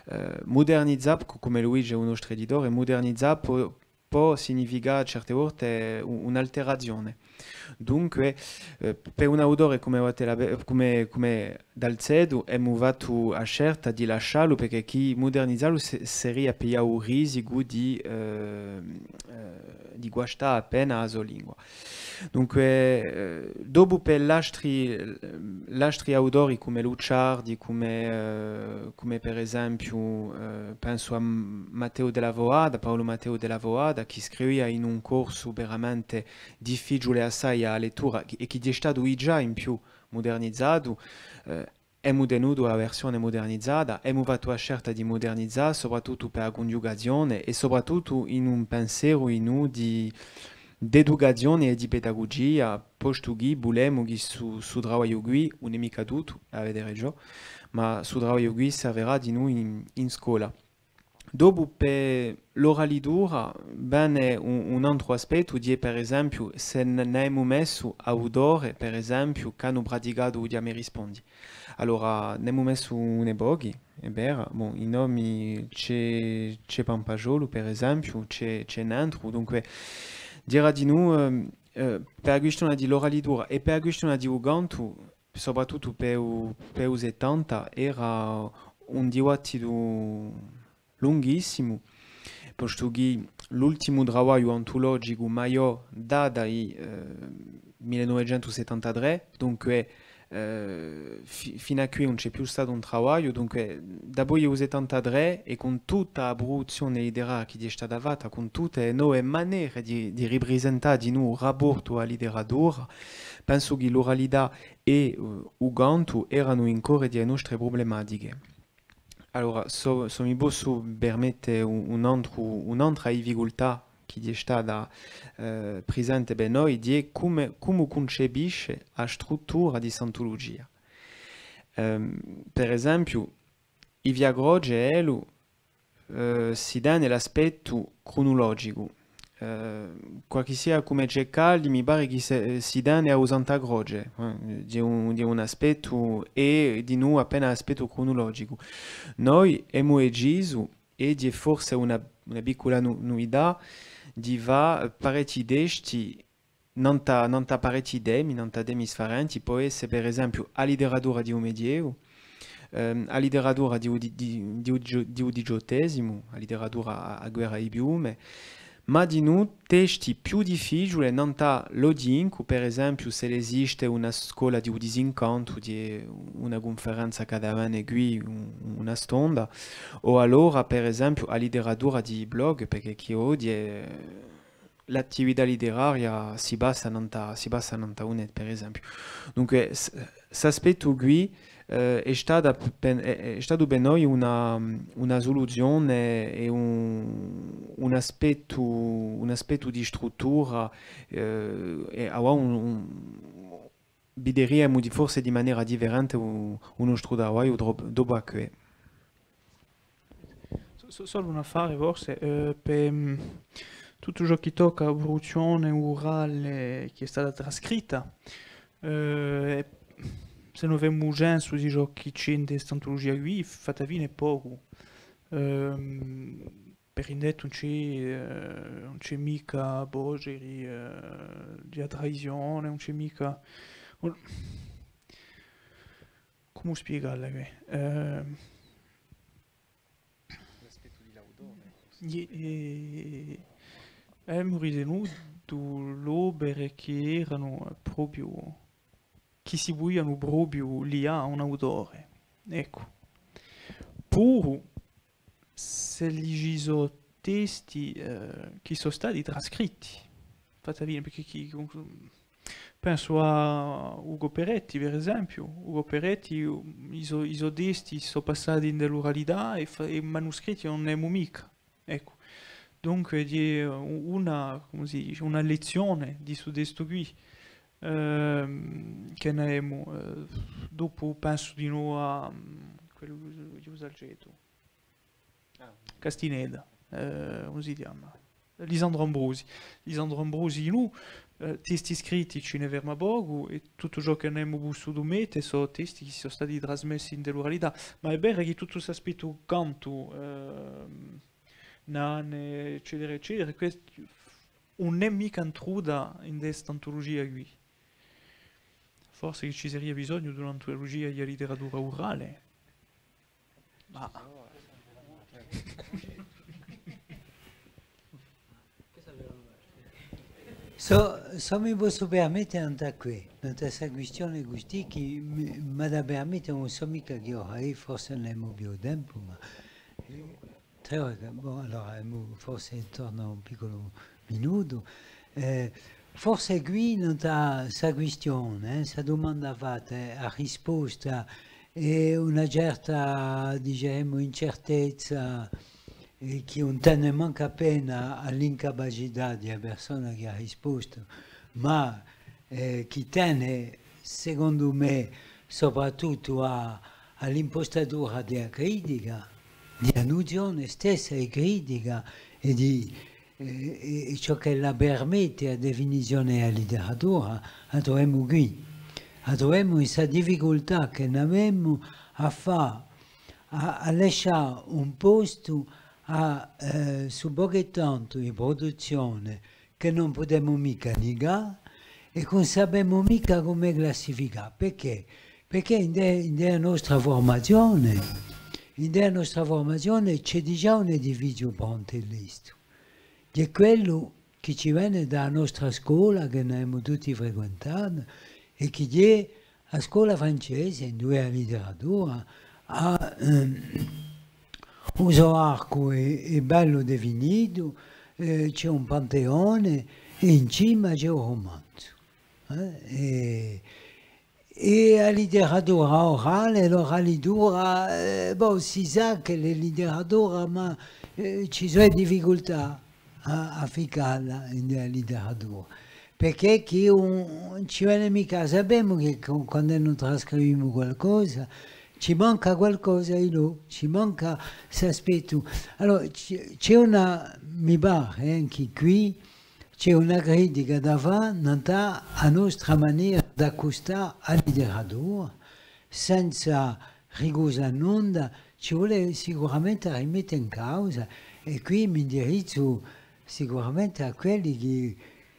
eh, mudernizà, c-, cum'ellu dice u nostru editore, mudernizà pò pò significà certe volte u-, un'alterazione. Dunque, eh, per un autore cum'è Wattela-, cum'è, cum'è Dalzeto, emu fattu a scelta di lasciallu, perchè chì mudernizallu se-, seria piglià u risicu di, eh, eh, di guastà appena a so lingua. Dunque, eh, dopu per l'astri, l'astri autori cum'è Lucciardi, cum'è, eh, cum'è per esempiu, eh, pensu à M-, Matteu Della Foata, Paulu Matteu Della Foata, chì scrivia in un corsu veramente difficiule assai à a lettura, chì, è chì hè statu digià in più mudernizatu, eh, emu tenutu a versione mudernizata, emu fattu a scelta di mudernizà, soprattuttu per a cunghjugazione è soprattuttu in un penseru in u di, d'educazione è di pedagugia, postu chì vulemu chì stu, stu travagliu quì, ùn hè micca tuttu, avete ragiò, ma stu travagliu quì servirà dinù in, in scola. Dopu, per l'oralitura, vene un, un antru aspettu, hè, per esempiu, s'è n-, n'avemu messu autore, per esempiu, ch'anu praticatu u chjama è rispondi. Allora, n'emu messu uni pochi, hè vera, bon, i nomi, ci hè, ci hè Pampasgiolu, per esempiu, ci hè, ci hè n'antru, dunque, diraghju dinù, ehm, eh, per a quistione di l'oralitura è per a quistione di u cantu, soprattuttu per u, per u settanta, era un dibattitu lunghissimo, postu chì l'ultimu travagliu antulogicu maiò data di, eh, mille novecentu settantatrè, dunque, eh, fi-, finu à quì ùn ci hè più statu un travagliu, dunque, dapoi u settantatrè, è cun tutta a pruduzzione literaria chì hè stata fatta, cun tutte e nove manere di, di riprisentà dinù u raportu à a literatura, pensu chì l'uralità è, eh, u cantu eranu in core di e nostre prublematiche. Allora, s'o, s'o mi possu permette un, un antru, un'antra difficultà chì hè stata, eh, prisente per noi, hè cumu, cumu cuncepisce a struttura di st'antulugia. Ehm, per esempiu, i Via Croce, ellu, eh, si tene l'aspettu crunulogicu. Eh, qualchissia cum'è Ceccaldi, mi pare chì se, si tene à u Santa Croce, eh, di un, di un aspettu, è dinù appena aspettu crunulogicu. Noi emu decisu, è hè forse una, una piccula nu-, nuvità, di fà parechji testi nant'à, nant'à parechji temi, nant'à temi sfarenti, pò esse, per esempiu, a literatura di u Medievu, ehm, a literatura di u di-, di-, di u digi-, di u diciottesimu, a literatura à, à guerra di piume, Ma dinù testi più difficiuli nant'à l'Odin, chì per esempiu s'ellu esiste una scola di u disincantu, di una cunferenza chì hà da vene quì, un- una stonda, o allora per esempiu a literatura di i blog, perchè chì oghje l'attività literaria si passa nant'à, si passa nant'à u net, per esempiu. Dunque, s- S'aspettu quì, eh, hè stata p-, pen-, hè, hè statu per noi una, una suluzione è un, un aspettu, un aspettu di struttura, eh, è avà un, un, videriamu di, forse di manera differente u, u nostru travagliu dopu, dopu à què. So-, so-, solu un affare, forse, eh, per, mm, tuttu ciò chì tocca à a pruduzzione urale chì hè stata trascritta, eh, è s'è no femu censu di ciò chì ci hè in st'antulugia quì, fatta fine hè pocu. Ehm, per indettu ùn ci hè, eh, ùn ci hè micca voceri, eh, di a tradizione, ùn ci hè micca, ùn, cumu spiegallu quì? Ehm, L'aspettu di l'autore, forse. Iè, eh, avemu ritenutu l'opere chì eranu, eh, propiu, chì si pudianu propiu lià à un autore. Eccu. Puru s'elli ci sò testi, eh, chì sò stati trascritti. Fatta fine, perchè chì, pensu à Ugo Peretti, per esempiu. Ugo Peretti, i so, i so testi sò passati in l'uralità è fa-, è manuscritti ùn n'emu micca. Eccu. Dunque, hè u-, una, cumu si dice, una lezzione di stu testu quì, ehm, chì n'avemu, eh, dopu pensu dinù à, mm, quellu di u Salcetu. Castagnetti, eh, cumu si chjama? Lisandru Ambrosi. Lisandru Ambrosi, nò, eh, testi scritti ci ne ferma pocu, è tuttu ciò chì n'emu pussutu mette sò testi chì sò stati trasmessi in l'uralità. Ma hè vera chì tuttu st'aspettu cantu, ehm, nane, eccetera, eccetera, questu ùn hè micca intruta in st'antulugia quì. Forse chì ci seria bisognu d'un'antulugia di a literatura urale. Ma Sò, sò mi possu permette, nant'à què, nant'à sta quistione custì, chì mi, m'hà da permette, ùn sò micca chì ora hè, forse ùn avemu più tempu, ma, eh, trè ore, bon, allora, emu forse intornu à un picculu minutu. Eh, forse quì, nant'à sta quistione, eh, sta dumanda fatta, eh, a risposta, è una certa, diceremu, incertezza, eh, chì ùn tene mancu appena à l'incapacità di a persona chì hà rispostu, ma, eh, chì tene, secondu mè, soprattuttu à, à l'impostatura di a critica, di a nuzione stessa di critica è di, eh, è, è ciò ch'ella permette a definizione di a literatura, a truvemu quì. A truvemu in sta difficultà chì n'avemu à fà, à, à lascià un postu à, eh, stu pocu è tantu di pruduzzione chì ùn pudemu micca nigà è chì ùn sapemu micca cumu classificà. Perchè? Perchè in de, in de a nostra furmazione, in de a nostra furmazione ci hè digià un edifiziu prontu è lestu. Hè quellu chì ci vene da a nostra scola, chì n'avemu tutti frequentatu, è chì hè a scola francese, induve a literatura hà, ehm, u so arcu hè, hè bellu definitu, eh, ci hè un panteone, è in cima ci hè u rumanzu. Eh, è, è a literatura urale, l'uralitura, eh, bò, si sà chì l'hè literatura, ma, eh, ci sò e difficultà à, à ficcalla in a literatura. Perchè chì ùn, ùn ci vene micca, sapemu chì qu-, quand'è no trascrivimu qualcosa, ci manca qualcosa, è nò, ci manca st'aspettu. Allora, ci, ci hè una, mi pare, eh, ancu quì, ci hè una critica da fà nant'à a nostra manera d'accustà a literatura, senza ricusa à nunda, ci vole sicuramente à rimette in causa, è quì m'indirizzu sicuramente à quelli chì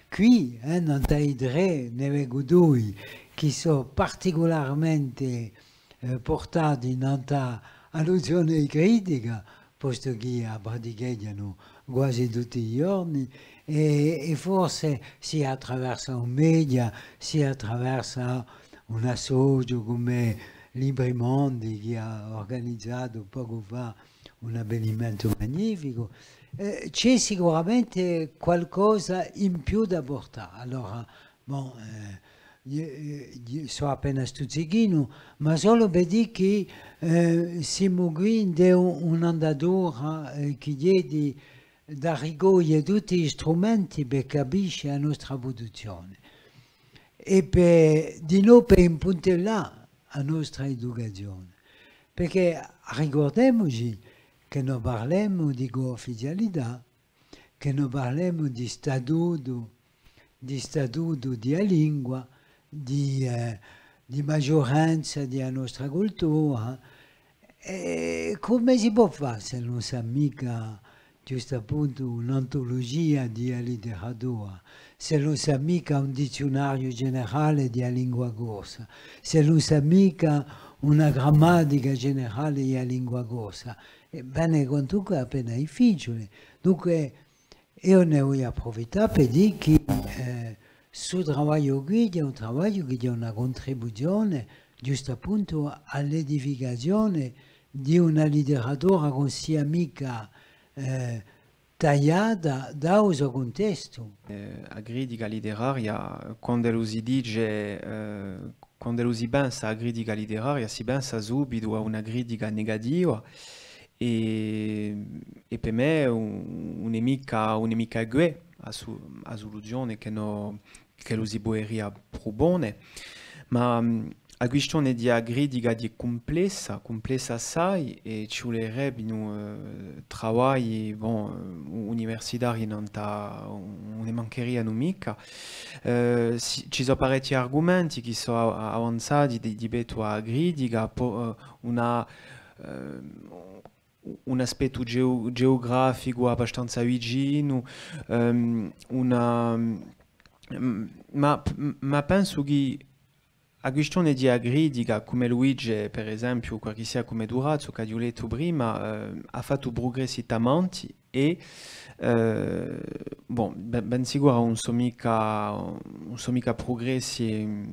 quì, eh, nant'à i trè, ne vecu dui, chì sò particularmente, eh, purtati nant'à a nuzione di critica, postu chì a praticheghjanu quasi tutti i ghjorni, è, è forse sia attraversu un media, sia attraversu un associu cum'è Libri Mondi, chì hà urganizatu pocu fà un avvenimentu magnificu, eh, ci hè sicuramente qualcosa in più da purtà. Allora, bon, eh, eiu, eh, eiu sò appena stuzzichinu, ma solu per dì chì, eh, simu quì in un, un'andatura, eh, chì hè di, da ricoglie tutti i strumenti per capisce a nostra pruduzzione è per, dinò per impuntellà a nostra educazione. Perchè ricurdemuci chì no parlemu di cuufficialità, chì no parlemu di statutu, di statutu di a lingua, di, eh, di maghjuranza di a nostra cultura. È cumu si pò fà s'ellu ùn s'hà micca, ghjustappuntu, un'antulugia di a litteratura, s'ellu ùn s'hà micca un dizziunariu generale di a lingua corsa, s'ellu ùn s'hà micca una grammatica generale di a lingua corsa? È bè, quantunque hè appena difficiule. Dunque, eiu ne vogliu apprufittà per dì chì, eh, stu travagliu quì hè un travagliu chì hè una cuntribuzione, ghjustappuntu, à l'edificazione di una litteratura chì ùn sia micca, eh, tagliata da u so cuntestu. Eh, a critica litteraria, quand'ellu si dice, eh, quand'ellu si pensa à a critica litteraria, si pensa subitu à una critica negativa, è, è per mè ùn, ùn hè micca, ùn hè micca què a su-, a suluzione chì no, ch'ellu si puderia prupone, ma, mm, a quistione di a critica hè cumplessa, cumplessa assai, è ci vulerebbinu, eh, travagli, bon, eh, u-, universitarii nant'à, ùn ne mancherianu micca. Eh, si-, ci sò parechji argumenti chì sò a-, avanzati di, di pettu à a critica, po-, eh, una, eh, un aspettu geu-, geugraficu abbastanza vicinu, ehm, una, mm, ma, ma pensu chì a quistione di a critica, cum'ellu dice, per esempiu, qualchissia cum'è Durazzo, ch'aghju lettu prima, eh, hà fattu prugressi tamanti è, eh, bon, ben, ben sicuru ùn sò micca, ùn sò micca prugressi, mm,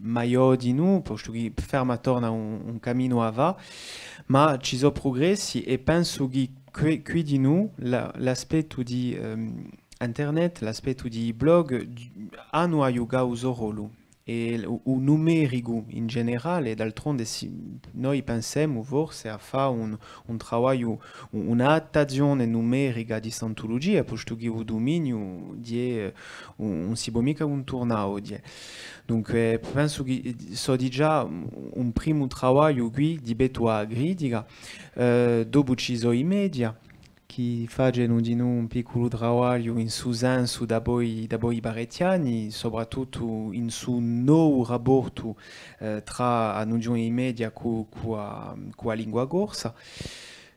maiò dinù, postu chì ferma torna un, un caminu à fà, ma ci sò prugressi è pensu chì quì, quì dinù la, l'aspettu di, ehm, internet, l'aspettu di i blog, anu à ghjucà u so rollu. È u, u numericu in generale, d'altronde si, noi pensemu forse à fà un, un travagliu, un, un'adattazione numerica di st'antulugia, postu chì u duminiu ghjè, ùn, ùn si pò micca cunturnà oghje. Dunque, pensu chì, eh, sò digià un, un primu travagliu quì di pettu à a critica, eh, dopu ci sò i media, chì facenu dinù un picculu travagliu in su sensu dapoi, dapoi parechji anni, soprattuttu in su novu rapportu, eh, trà a nuzione di media cù, cù a, cù a lingua corsa.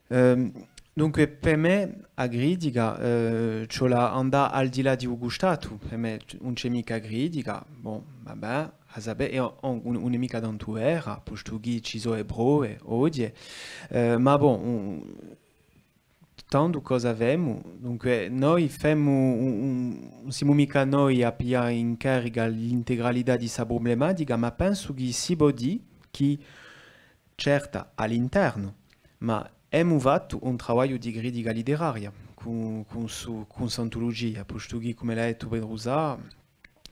Ehm, dunque, per mè, a critica, eh, ci vole à andà al di là di u custatu, per mè ùn ci hè micca critica, bon, va bè, a sapè, è ùn, ùn, ùn hè micca tantu vera, postu chì ci sò e prove, oghje, eh, ma bon, ùn, tandu cosa femu? Dunque, noi femu un, un, ùn simu micca noi à piglià in carica l'integralità di sta prublematica, ma pensu chì si pò dì chì, certa, à l'internu, ma emu fattu un travagliu di critica litteraria cù, cù su, cù st'antulugia, postu chì, cum'ellu hà dettu Petru Zà,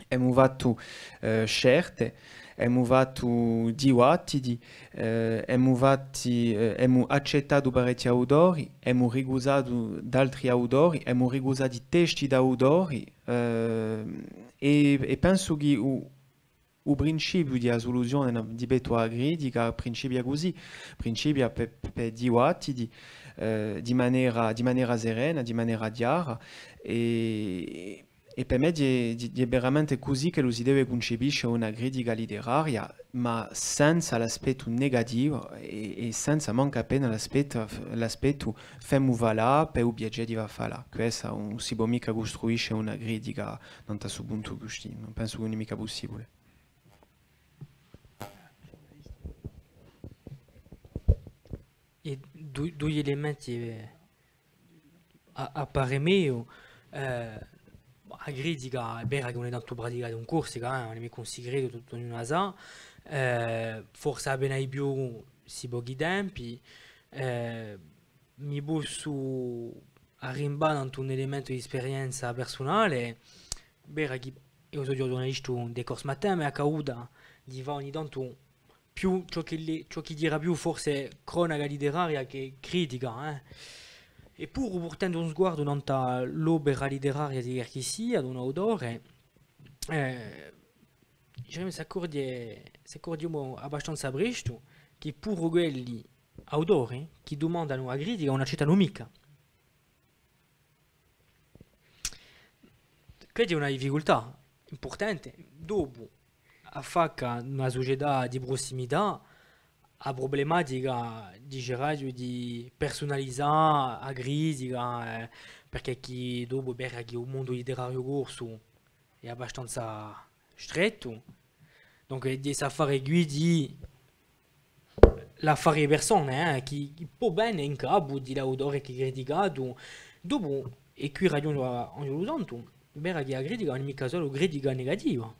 emu fattu, eh, scelte, emu fattu dibattiti, eh, emu fatti, eh, emu accettatu parechji autori, emu ricusatu d'altri autori, emu ricusatu testi d'autori, eh, è, è pensu chì u, u principiu di a suluzione di pettu à a critica principia cusì, principia per, per dibattiti, eh, di manera, di manera serena, di manera chjara, è, è per mè hè, hè, hè veramente cusì ch'ellu si deve cuncepisce una critica litteraria, ma senza l'aspettu negativu è, è senza mancu appena l'aspettu, l'aspettu femu falà per u piacè di fà falà. Quessa ùn si pò micca custruisce una critica nant'à stu puntu custì, ùn pensu chì ùn hè micca pussibule. È du-, dui elementi, eh, à, à parè meiu, eh, a critica, hè vera chì ùn hè tantu praticata in Corsica, eh, ùn hè micca un sicretu, tuttu ognunu a sà, eh, forse appena di più sti pochi tempi, eh, mi possu arrimbà tantu un elementu di sperienza persunale, vera chì eiu sò ghjurnalistu di Corse Matin, m'hè accaduta di fà ogni tantu più ciò chì li-, ciò chì ghjera più forse cronaca literaria chè critica, eh. È puru purtendu un sguardu nant'à l'opera literaria di qualchissia, d'un autore, eh, dicemu, s'accorghje, s'accorghjimu abbastanza prestu chì puru quelli autori chì dumandanu a critica ùn accettanu micca. Questa hè una difficultà impurtante. Dopu, affacca una sucetà di prussimità, a prublematica, diceraghju, di persunalizà a critica, eh, perchè chì dopu hè vera chì u mondu litterariu corsu hè abbastanza strettu. Donc, hè di st'affare quì di l'affare di persone, eh, chì, chì pò vene in capu di l'autore chì hè criticatu. Dopu, è quì ragiona Anghjulu Santu, hè vera chì a critica ùn hè micca solu critica negativa.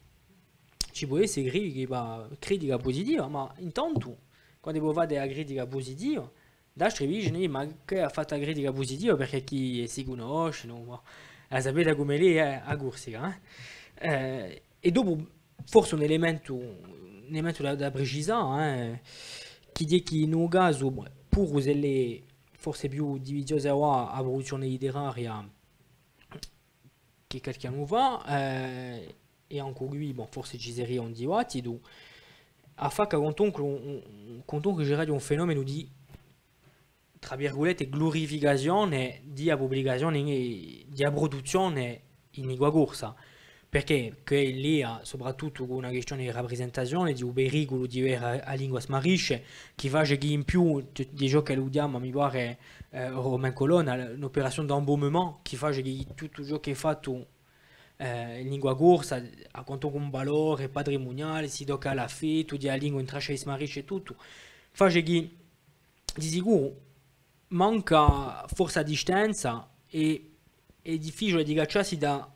Ci pò esse critica, critica pusitiva, ma intantu, quandu vo fate a critica pusitiva, d'altri vi dicenu: "Eh, ma chì hà fattu a critica pusitiva, perchè chì si cunnoscenu, ma a sapete cum'ella hè, eh, a Corsica, eh?" Eh, è dopu, forse un elementu, un elementu da, da precisà, eh, chì hè chì in u casu, puru s'ella hè forse più diviziosa avà a pruduzzione litteraria chè qualchì annu fà, eh, è ancu quì, bon, forse ci seria un dibattitu, affacca quantunque un, un, quantunque ci saria un fenomenu di, trà virgulette, glurificazione di a publicazione, di a pruduzzione in lingua corsa, perchè chì hè lià, soprattuttu cù una quistione di raprisentazione, di u periculu di vede a, a lingua smarisce, chì face chì in più di, di ciò ch'ellu chjama, mi pare, eh, Romain Colonna, l'opération d'embaumement, chì face chì tuttu ciò chì hè fattu, eh, in lingua corsa, hà quantunque un valore patrimuniale, si tocca à l'affettu di a lingua in traccia di smarisce è tuttu, face chì di sicuru manca forse a distanza è, è hè difficiule di cacciassi da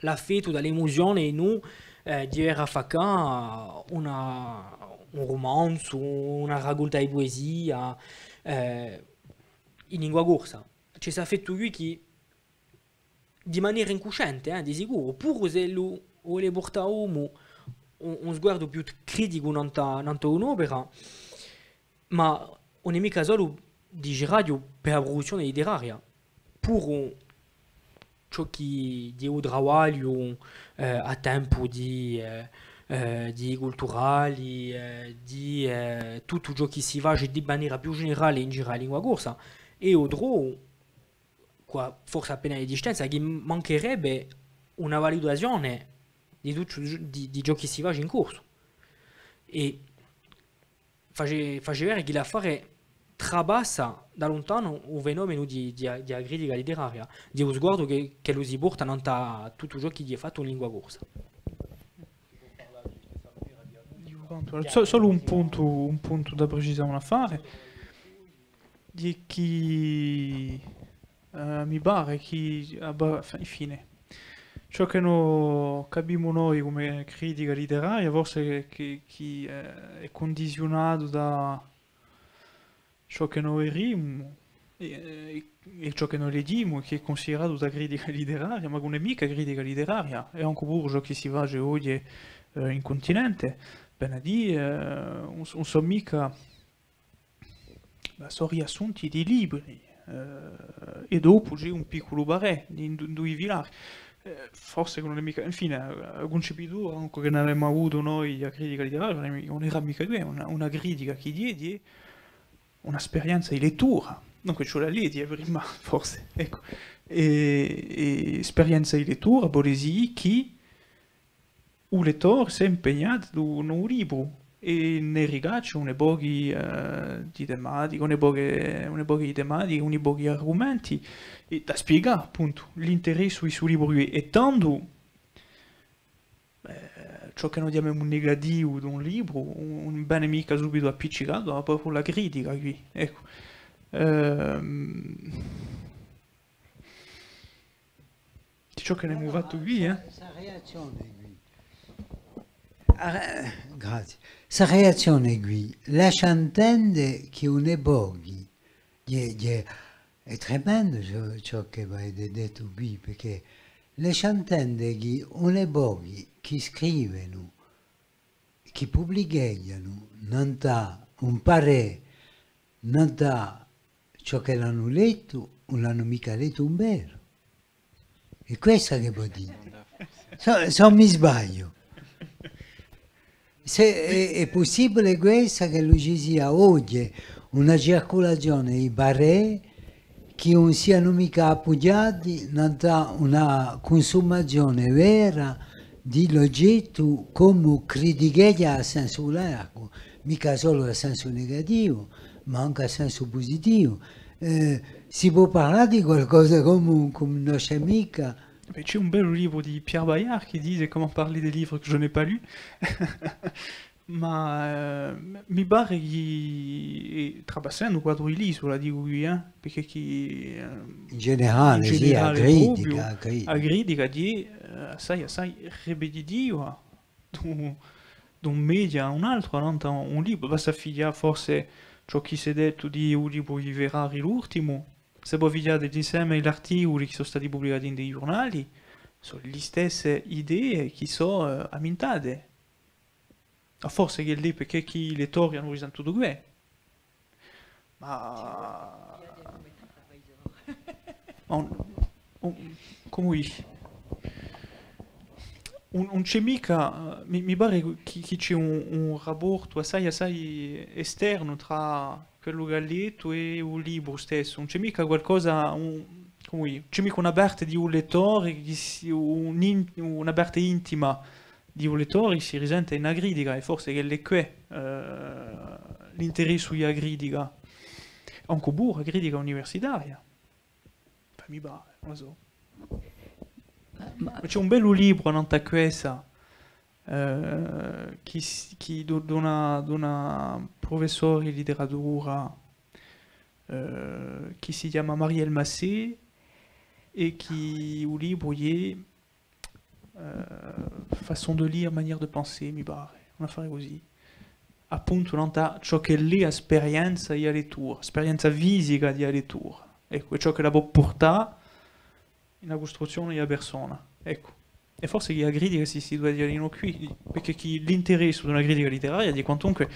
l'affettu, da l'emuzione, è ùn, eh, di vede affaccà una, un rumanzu, una racolta di puesia, eh, in lingua corsa. Ci hè st'affettu quì chì di manera incusciente, eh, di sicuru, puru s'ellu vole purtà omu un, un sguardu più criticu nant'à, nant'à un'opera, ma ùn hè micca solu, diceraghju, per a pruduzzione litteraria, puru ciò chì hè u travagliu, eh, à tempu di, eh, eh, di culturali, eh, di, eh, tuttu ciò chì si face di manera più generale in giru à a lingua corsa, è eiu trovu quà forse appena di distanza, chì mancherebbe una valutazione di tuttu, di, di ciò chì si face in corsu. È face, face vede chì l'affare trapassa da luntanu u fenomenu di, di, di a critica litteraria, di u sguardu chì, ch'ellu si porta nant'à tuttu ciò chì hè fattu in lingua corsa. Dicu, tantu, so-, solu un puntu, un puntu da precisà un affare. Di chì, eh, mi pare chì, ah, bah, f-, infine, ciò chì no capimu noi cum'è critica litteraria, forse chì, chì, eh, hè cundiziunatu da ciò chì no vidimu è, è, è ciò chì no leghjimu, chì hè cunsideratu da critica litteraria, ma ùn hè micca critica litteraria, è ancu puru ciò chì si face oghje, eh, in cuntinente, vene à dì, eh, ùn s-, ùn sò micca ma sò riassunti di libri, eh, è dopu ci hè un picculu parè in du-, in dui filari. Eh, forse chì ùn hè micca, infine, a, a cuncepitura, dunque, chì n'avemu avutu noi, a critica litteraria, ùn hè mi-, ùn era micca quì, una, una critica chì hè, hè una sperienza di lettura, dunque ci vole à leghje prima, forse, eccu. È, è sperienza di lettura, vole dì chì u lettore s'hè impegnatu in u libru è ne ricaccia uni pochi, eh, di tematiche, uni pochi, uni pochi di tematiche, uni pochi di argumenti, è da spiegà, appuntu, l'interessu di stu libru quì. È tandu, eh, ciò chì no chjamemu negativu d'un libru, ùn, ùn vene micca subitu appiccicatu, ma propiu a critica quì, eccu. Ehm, ciò chì avemu fattu quì, eh. Sta reazzione quì. Ah, eh, grazie. Sta reazzione quì lascia intende chì ùn hè pochi, hè, hè, hè tremendu ciò, ciò chì avete dettu quì, perchè lascia intende chì ùn hè pochi chì scrivenu, chì publicheghjanu, nant'à un parè, nant'à ciò ch'elli anu lettu, ùn l'anu micca lettu in veru. Hè quessa chì vò dì. S'o, s'o mi sbagliu. S'è, hè, hè pussibule quessa ch'ellu ci sia oghje una circulazione di parè chì ùn sianu micca appughjati nant'à una cunsumazione vera di l'ogettu, comu criticheghja à sensu largu, micca solu à sensu negativu, ma ancu à sensu pusitivu. Eh, si pò parlà di qualcosa comu ùn cunnosce micca? Bè, ci hè un bellu libru di Pierre Bayard chì dice Comment parler des livres que je n'ai pas lus. Ma, eh, mi pare chì, eh, trapassendu u quadru di l'Isula, dicu quì, eh, perchè chì, eh, in generale, sì, a critica, propiu, a critica, a critica hè, eh, assai, assai ripetitiva d'un, d'un media à un altru, annant'à un libru. Basta à fighjà forse ciò chì s'hè dettu di u libru di Ferrari, l'ultimu. S'è vo fighjate l'inseme di l'articuli chì sò stati publicati in i ghjurnali, sò listesse idee chì sò, eh, ammintate. À forse chì hè perchè chì i lettori anu risentutu què. Ma un, un, cumu dì, ùn, ùn ci hè micca, mi, mi pare chì, chì ci hè un, un raportu assai, assai esternu trà quellu chì hà lettu è u libru stessu. Ùn ci hè micca qualcosa, un, cumu dì, ùn ci hè micca una parte di u lettore chì si, un in-, una parte intima di u lettore si risente in a critica, è forse chì hè què, eh, l'interessu di a critica, ancu puru a critica universitaria. Fà mi pare, ùn la sò. Ma, ma ci hè un bellu libru annant'à quessa, eh, chì s-, chì d-, d'una, d'una prufessore di literatura, eh, chì si chjama Marielle Massé, è chì u libru hè eh, façon de lire, manière de penser, mi pare, un affare cusì. Appuntu, nant'à ciò ch'ella hè a sperienza di a lettura, sperienza fisica di a lettura. Eccu, hè ciò ch'ella pò purtà in a custruzzione di a persona. Eccu. È forse chì a critica si, si deve dì quì, perchè chì l'interessu d'una critica litteraria hè quantunque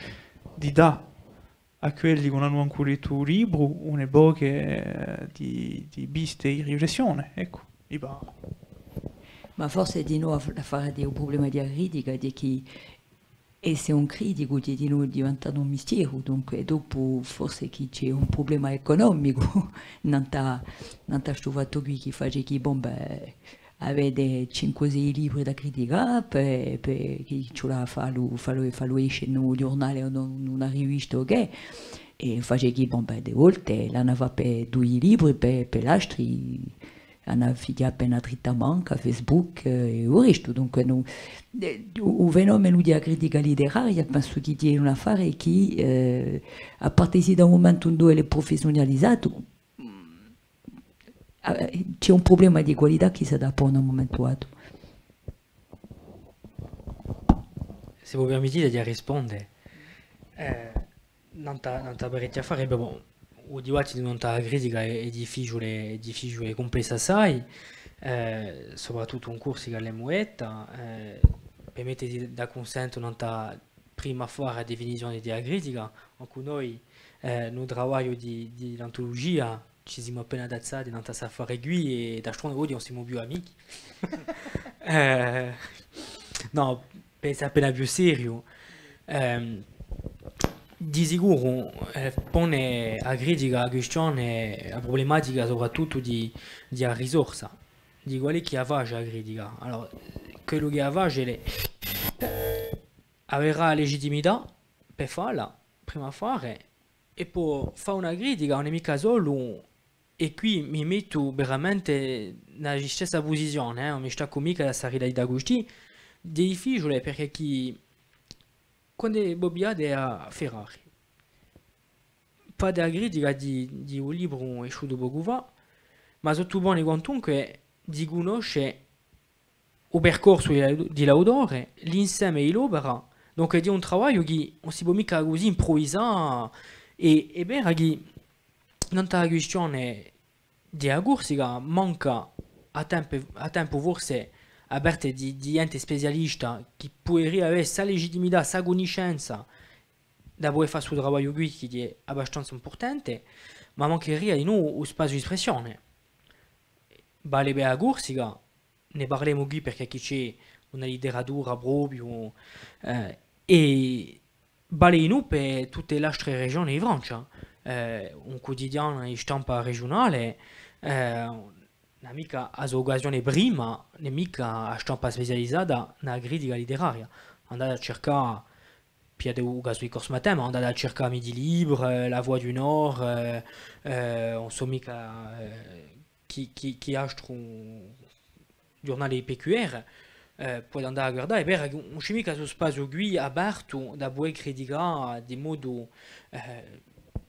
di dà à quelli chì ùn anu ancu lettu u libru, un pocu, eh, di, di piste di riflessione, eccu, mi pare. Ma forse dinò l'aff-, l'affare di u prublema di a critica, hè chì esse un criticu hè dinò diventatu un mistieru, dunque, dopu forse chì ci hè un prublema ecunomicu, nant'à, nant'à stu fattu quì chì face chì, bon, bè, avete cinque o sei libri da criticà, per, per chì ci vole à fallu, fallu, fallu esce in un ghjurnale o in una rivista o chè, è face chì, bon, bè, di volte l'anu à fà per dui libri, per, per l'astri, anu à fighjà per una dritta manca, Facebook, eh, è u restu. Dunque, no, eh, u, u fenomenu di a critica litteraria, pensu chì hè un affare chì, eh, à partesi da un mumentu induve l'hè prufessiunalizatu, eh, ci hè un prublema di qualità chì s'hà da pone à un mumentu datu. S'è vo permittite, aghju à risponde. Eh, nant'à, nant'à parechji affari, bè, bon, u dibattitu nant'à a critica hè, hè difficiule, hè difficiule è cumplessu assai, eh, soprattuttu in Corsica l'emu detta, eh, per mettesi d'accunsentu nant'à prima à fà a definizione di a critica, ancu noi, eh, in u travagliu di, di l'antulugia, ci simu appena tazzati nant'à st'affare quì è d'altronde oghje ùn simu più amichi. Eh, nò, per esse appena più seriu, ehm, di sicuru, eh, pone a critica a quistione, a prublematica soprattuttu di, di a risorsa, di quale hè chì a face a critica. Allora, quellu chì a face, l'hè, averà a legittimità per falla, prima affare, è po fà una critica ùn hè micca solu, è quì mi mettu veramente in a stessa pusizione, eh, ùn mi staccu micca da sta ridalità custì, hè difficiule perchè chì, quandu vo pigliate à Ferrari, fate a critica di, di un libru esciutu pocu fà, ma sottupone quantunque di cunnosce u percorsu di l'au-, di l'autore, l'inseme di l'opera, donc hè un travagliu chì ùn si pò micca cusì impruvisà, è, hè vera chì nant'à a quistione di a Corsica manca à tempu, à tempu forse a parte di, di ghjente specialista chì puderia avè sta legittimità, sta cunniscenza da pudè fà stu travagliu quì chì hè abbastanza impurtante, ma mancheria dinù u spaziu d'espressione. Vale per a Corsica, ne parlemu quì perchè chì ci hè una litteratura propiu, eh, è vale dinù per tutte l'altre regione di Francia, eh, un quotidianu di stampa regiunale, eh, ùn hà micca a so occasione prima, nè micca a stampa specializata in a critica litteraria. Andate à circà, pigliate u casu di Corse Matin, ma andate à circà Midi Libre, eh, La Voix du Nord, eh, eh, ùn sò micca, eh, chì, chì, chì altru ghjurnale di P Q R, eh, pudete andà à guardà, hè vera chì ùn ci hè micca stu spaziu quì apertu da pudè criticà di modu, eh,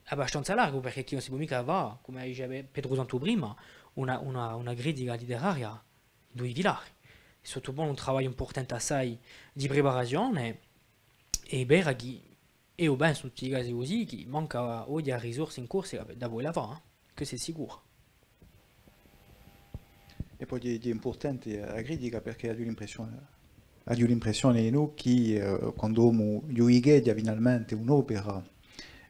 abbastanza largu, perchè chì ùn si pò micca fà, cum'è dicia Petru Santu prima, una, una, una critica litteraria in dui filari. Sottu pò un travagliu impurtante assai di preparazione, è hè vera chì eiu pensu in tutti i casi cusì, chì manca oghje a risorsa in Corsica da pudè fà, eh. Questu hè sicuru. È po hè, hè impurtante a critica perchè aghju l'impressione, aghju l'impressione, nò, chì, eh, quand'omu ghjudicheghja finalmente un'opera,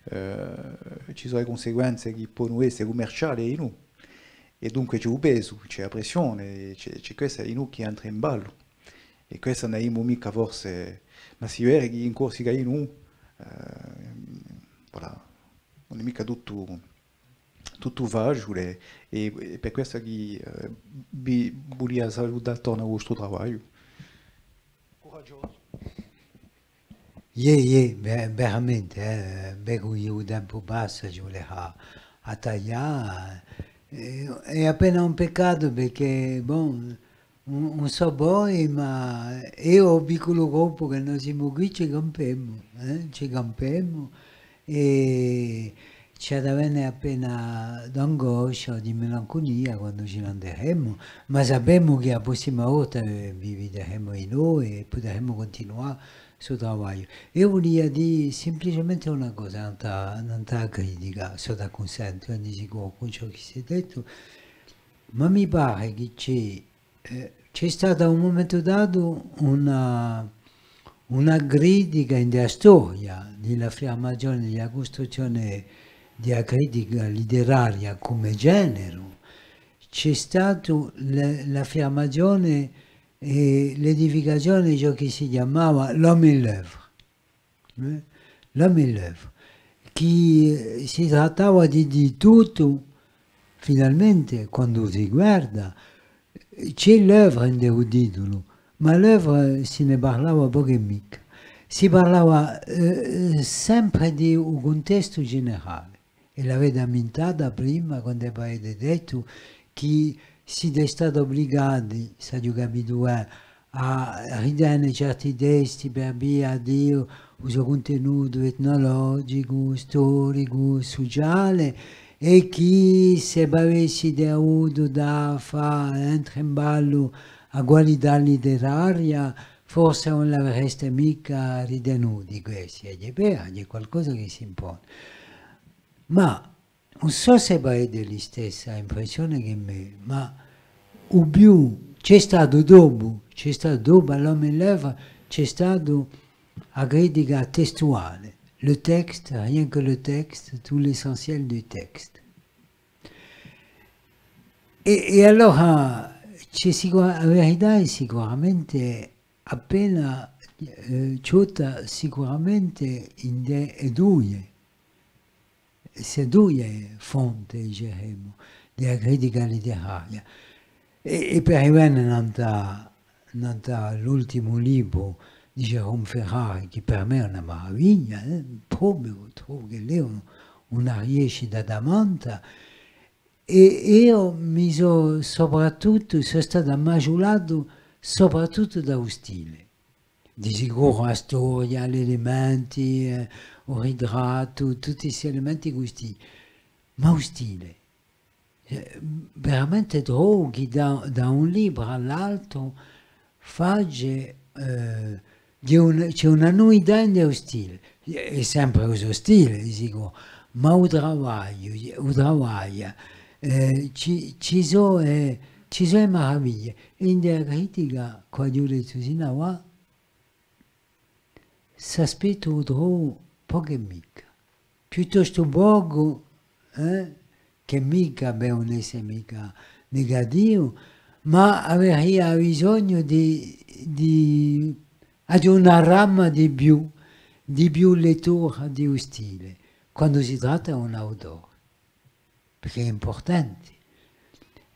eh, ci sò e cunsequenze chì ponu esse cummerciale, nò? È dunque ci hè u pesu, ci hè a pressione, ci hè, ci hè quessa, nò, chì entre in ballu. È quessa ùn l'emu micca forse, ma si vede chì in Corsica, nò, eh, voilà, ùn hè micca tuttu, tuttu faciule, è, è per quessa chì, eh, vi vulia salutà torna à u vostru travagliu. Curaghjosu. Iè, iè, ve-, veramente, eh, vecu chì u tempu passa, ci vole à, à taglià, eh, hè appena un peccatu perchè, bon, ùn, ùn sò voi, ma eiu u picculu gruppu chì no simu quì ci campemu, eh, ci campemu, è ci hà da vene appena d'angoscia o di melancunia quandu ci n'anderemu, ma sapemu chì a prossima volta, eh, vi videremu di novu è puderemu cuntinuà stu travagliu. Eiu vulia dì simpliciamente una cosa, nant'à, nant'à a critica, sò d'accunsentu, eh, di sicuru, cun ciò chì s'hè dettu, ma mi pare chì ci hè, eh, ci hè stata à un mumentu datu una, una critica in a storia di l'affirmazione, di a custruzzione di a critica litteraria cum'è generu, ci hè statu l-, l'affirmazione è l'edificazione di ciò chì si chjamava l'homme et l'œuvre. Eh? L'homme et l'œuvre, chì, eh, si trattava di, di tuttu, finalmente, quandu si guarda, ci hè l'œuvre in u titulu, ma l'œuvre si ne parlava pocu è micca. Si parlava, eh, sempre di u cuntestu generale. È l'avete ammintata prima, quand'è avete dettu chì site stati ubligati, s'aghju capitu, eh, à ritene certi testi per via di u so cuntenutu etnologicu, storicu, suciale, è chì s'è v'avessite avutu da fà entre in ballu a qualità litteraria, forse ùn l'avareste micca ritenuti questi, è hè vera, hè qualcosa chì s'impone. Ma ùn sò s'è v'avete listessa impressione chè mè, ma u più, ci hè statu dopu, ci hè statu dopu à l'homme et l'œuvre, ci hè statu a critica testuale, le texte, rien que le texte, tout l'essentiel du texte. È, è allora, ci hè sicura-, a verità hè sicuramente appena, eh, ciota sicuramente in e duie, ste duie fonte, diceremu, di a critica litteraria. È, è per rivene nant'à, nant'à l'ultimu libru di Jérôme Ferrari, chì per mè hè una maraviglia, eh, propiu, trovu ch'ellu hè un, una riescita tamanta, è eiu mi sò sopratuttu, sò statu ammaciulatu sopratuttu da u stile. Di sicuru a storia, l'elementi, eh, u ritrattu, tutti sti elementi custì. Ma u stile, eh, veramente trovu chì da, da un libru à l'altru face, eh, di un, ci hè una nuvità in u stile, hè sempre u so stile, dicu, ma u travagliu, u travagliu, eh, ci, ci sò, eh, ci sò e maraviglie. È in a critica, quaghjò dettu sin'avà, s'aspettu u trovu pocu è micca. Piuttostu pocu, eh, chè micca, bè, ùn esse micca negativu, ma averia bisognu di, di, di una brama di più, di più lettura di u stile, quandu si tratta d'un autore. Perchè hè impurtante.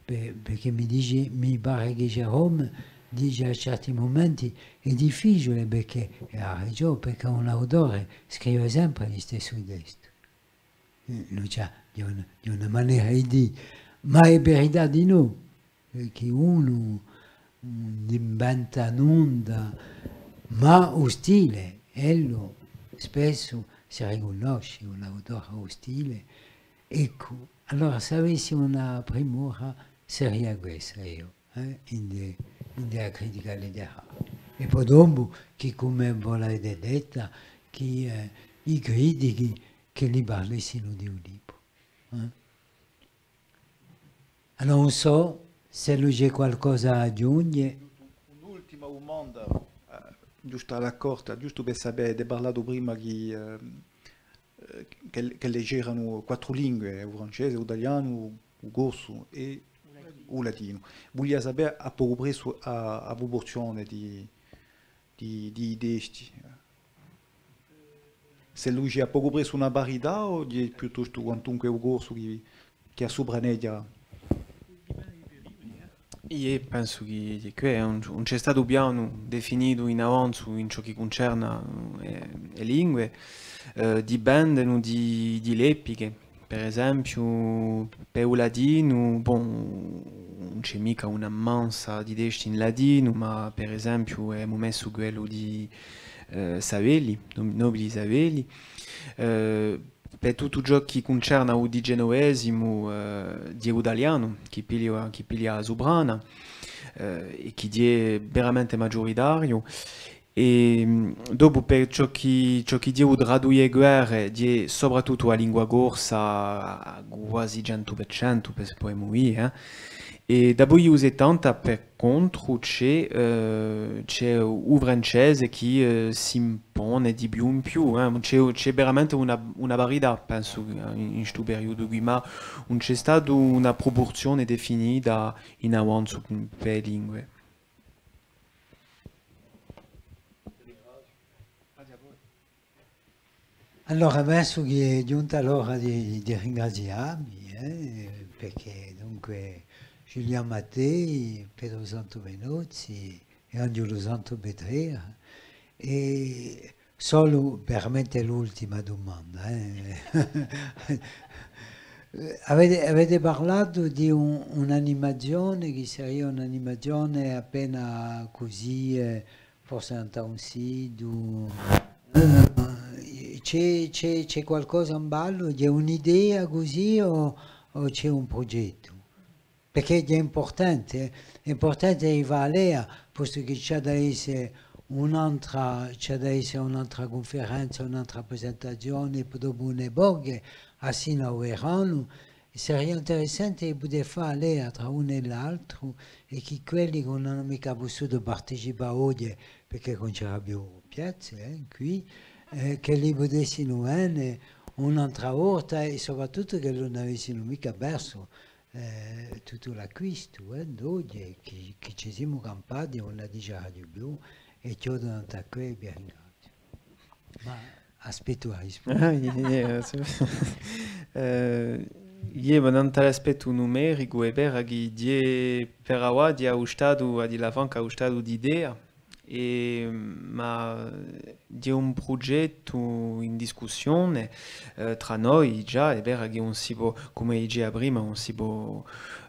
Pe-, perchè mi dice, mi pare chì Jérôme dice à certi mumenti, hè difficiule, perchè, è hà ragiò, perchè un autore scrive sempre listessu testu. Eh, ùn ci hè, hè una, hè una manera di dì, ma hè verità dinò, eh, chì unu ùn inventa nunda, ma u stile, ellu spessu si ricunnosce, un autore hà u stile, eccu, allora s'avessi una primura, seria quessa eiu, eh, in de, in de a critica litteraria. È po dopu, chì cum'è vo l'avete detta, chì, eh, i critichi chì li parlessinu di u libru, eh. Allora, ùn sò s'ellu ci hè qualcosa à aghjunghje. Un'ultima dumanda, eh, ghjustu à l'accorta, ghjustu per sapè, avete parlatu prima chì, eh, eh, chì, chì legeranu quattru lingue, u francese, u talianu, u corsu è u latinu. Vulia sapè à pocu pressu a, a pruporzione di, di, di i testi. S'ellu ci hè à pocu pressu una parità o hè piuttostu quantunque u corsu chì, chì a supraneghja? Eiu pensu chì, chì què ùn, ùn ci hè statu pianu definitu in avanzu in ciò chì cuncerna, eh, e lingue, eh, dipendenu di, di l'epiche. Per esempiu, per u latinu, bon, ùn ci hè micca una mansa di testi in latinu, ma per esempiu emu messu quellu di, eh, Savelli, Nob-, Nobili Savelli. Eh, per tuttu ciò chì cuncerna u dicennovesimu, eh, hè u talianu chì piglia, chì piglia a suprana, eh, è chì hè veramente maghjuritariu. È, mm, dopu per ciò chì, ciò chì hè u trà duie guerre, hè soprattuttu a lingua corsa, quasi centu per centu, per, pudemu dì, eh. È dapoi u settanta, per contru, ci hè, eh, ci hè u francese chì, eh, s'impone di più in più, eh. Ci hè, ci hè veramente una, una parità, pensu, in, in stu periudu quì, ma ùn ci hè statu una pruporzione definita in avanzu per e lingue. Allora, pensu chì hè ghjunta l'ora di, di ringrazià vi, eh, perchè, dunque, Ghjulianu Mattei, Petru Santu Menozzi è Anghjulu Santu Petrea, è solu veramente l'ultima dumanda, eh. Avete, avete parlatu di un, un'animazione chì seria un'animazione appena cusì, eh, forse nant'à un situ. Eh, ci hè, ci hè, ci hè qualcosa in ballu? Ci hè un'idea cusì o, o ci hè un prughjettu? Perchè hè impurtante, eh, hè impurtante di fà a lea, postu chì ci hà da esse un'antra, ci hà da esse un'antra cunferenza, un'antra presentazione, po dopu une poche, assina u veranu, è seria interessante di pudè fà a lea trà unu è l'altru, è chì quelli chì ùn anu micca pussutu participà oghje, perchè ùn c'era più piazze, eh, quì, eh, ch'elli pudessinu vene un'antra volta è soprattuttu ch'elli ùn avessinu micca persu, eh, tuttu l'acquistu, eh, d'oghje, chì, chì ci simu campati, ùn la dice più, è chjodu nant'à què, vi ringraziu. Ma aspettu a risposta. Ah, iè, iè, sì. Eh, iè, ma nant'à l'aspettu numericu, hè vera chì hè, per avà, hè à u statu, à dilla franca, à u statu d'idea, è, ma Di un prugettu in discussione, eh, trà noi, digià, hè vera chì ùn si pò, cum'è dicia prima, ùn si pò,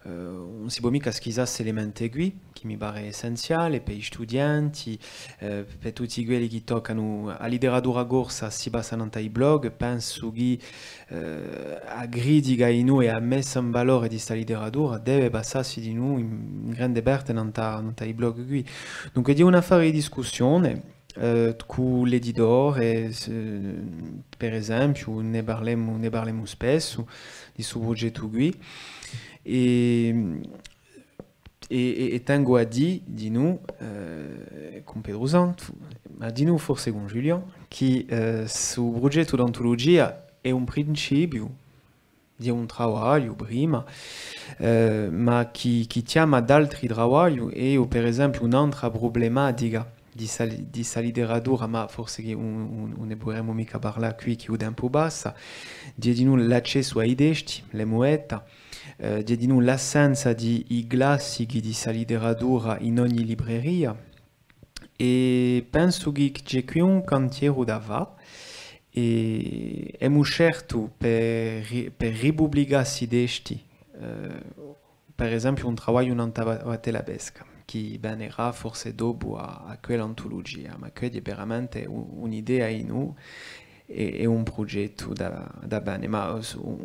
eh, ùn si pò micca schisà st'elementu quì, chì mi pare essenziale per i studienti, eh, per tutti quelli chì toccanu a literatura corsa, si passa nant'à i blog, pensu chì, eh, a critica dinù è a messa in valore di sta literatura deve passassi dinù in, in grande parte nant'à, nant'à i blog quì. Dunque, hè un affare di discussione, eh, cù l'editore, s-, per esempiu, ne parlemu, ne parlemu spessu di stu prugettu quì. È, è, è, è tengu à dì, dinù, eh, cun Petru Santu, ma dinù forse cun Julian, chì, eh, stu prugettu d'antulugia hè un principiu di un travagliu prima, eh, ma chì, chì chjama d'altri travagli, è eiu, per esempiu, un'antra prublematica di sta, di sta literatura, ma forse chì ùn, ùn, ùn ne puderemu micca parlà quì, chì u tempu passa, hè dinù l'accessu à i testi, l'emu detta, eh, hè dinù l'assenza di i classichi di sta literatura in ogni libreria, è pensu chì ci hè quì un cantieru da fà, è emu sceltu per ri-, per ripubblicà sti testi, eh, per esempiu, un travagliu nant'à Vattelapesca, chì venerà forse dopu à, à quell'antulugia, ma quì hè veramente u-, un'idea dinù è, è un prugettu da, da bè, ma stu,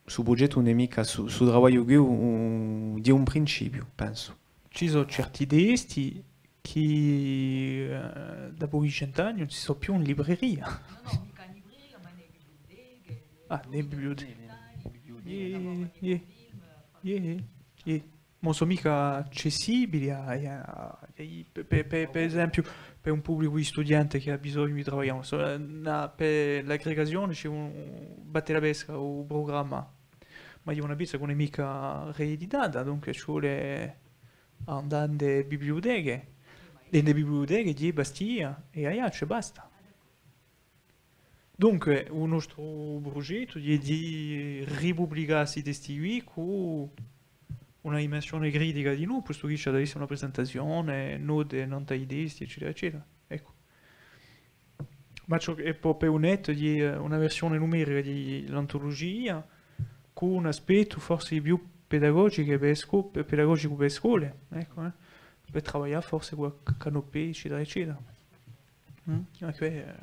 stu prugettu ùn hè micca stu, stu travagliu quì, u-, u-, hè un principiu, pensu. Ci sò certi testi chì, eh, dopu di cent'anni ùn si sò più in libreria. Nò, nò, micca in libreria, ma in e bibliuteche. Ah, in e bibliuteche. Iè, iè, iè. Iè, iè. Ma ùn sò micca accessibili à, à, à, per, per, per, per esempiu, per un publicu di studienti chì hà bisognu di travaglià, ùn sò, eh, una, per l'agregazione ci hè un, Vattelapesca, u prugramma, ma hè una pezza chì ùn hè micca rieditata, dunque ci vole à andà in e bibliuteche, è in e bibliuteche di Bastia è Aiacciu, è basta. Dunque, u nostru prugettu hè di ripubblicà sti testi quì cù una dimensione critica dinù, postu chì ci hà da esse una presentazione, note nant'à i testi, eccetera, eccetera. Eccu. Ma ciò chì, è po per u net, hè, eh, una versione numerica di l'antulugia, cù un aspettu forse più pedagogicu per e sco-, pe-, pedagogicu per e scole, eccu, eh, per travaglià forse cù Canopé, eccetera, eccetera. Mm? Eccu, eh.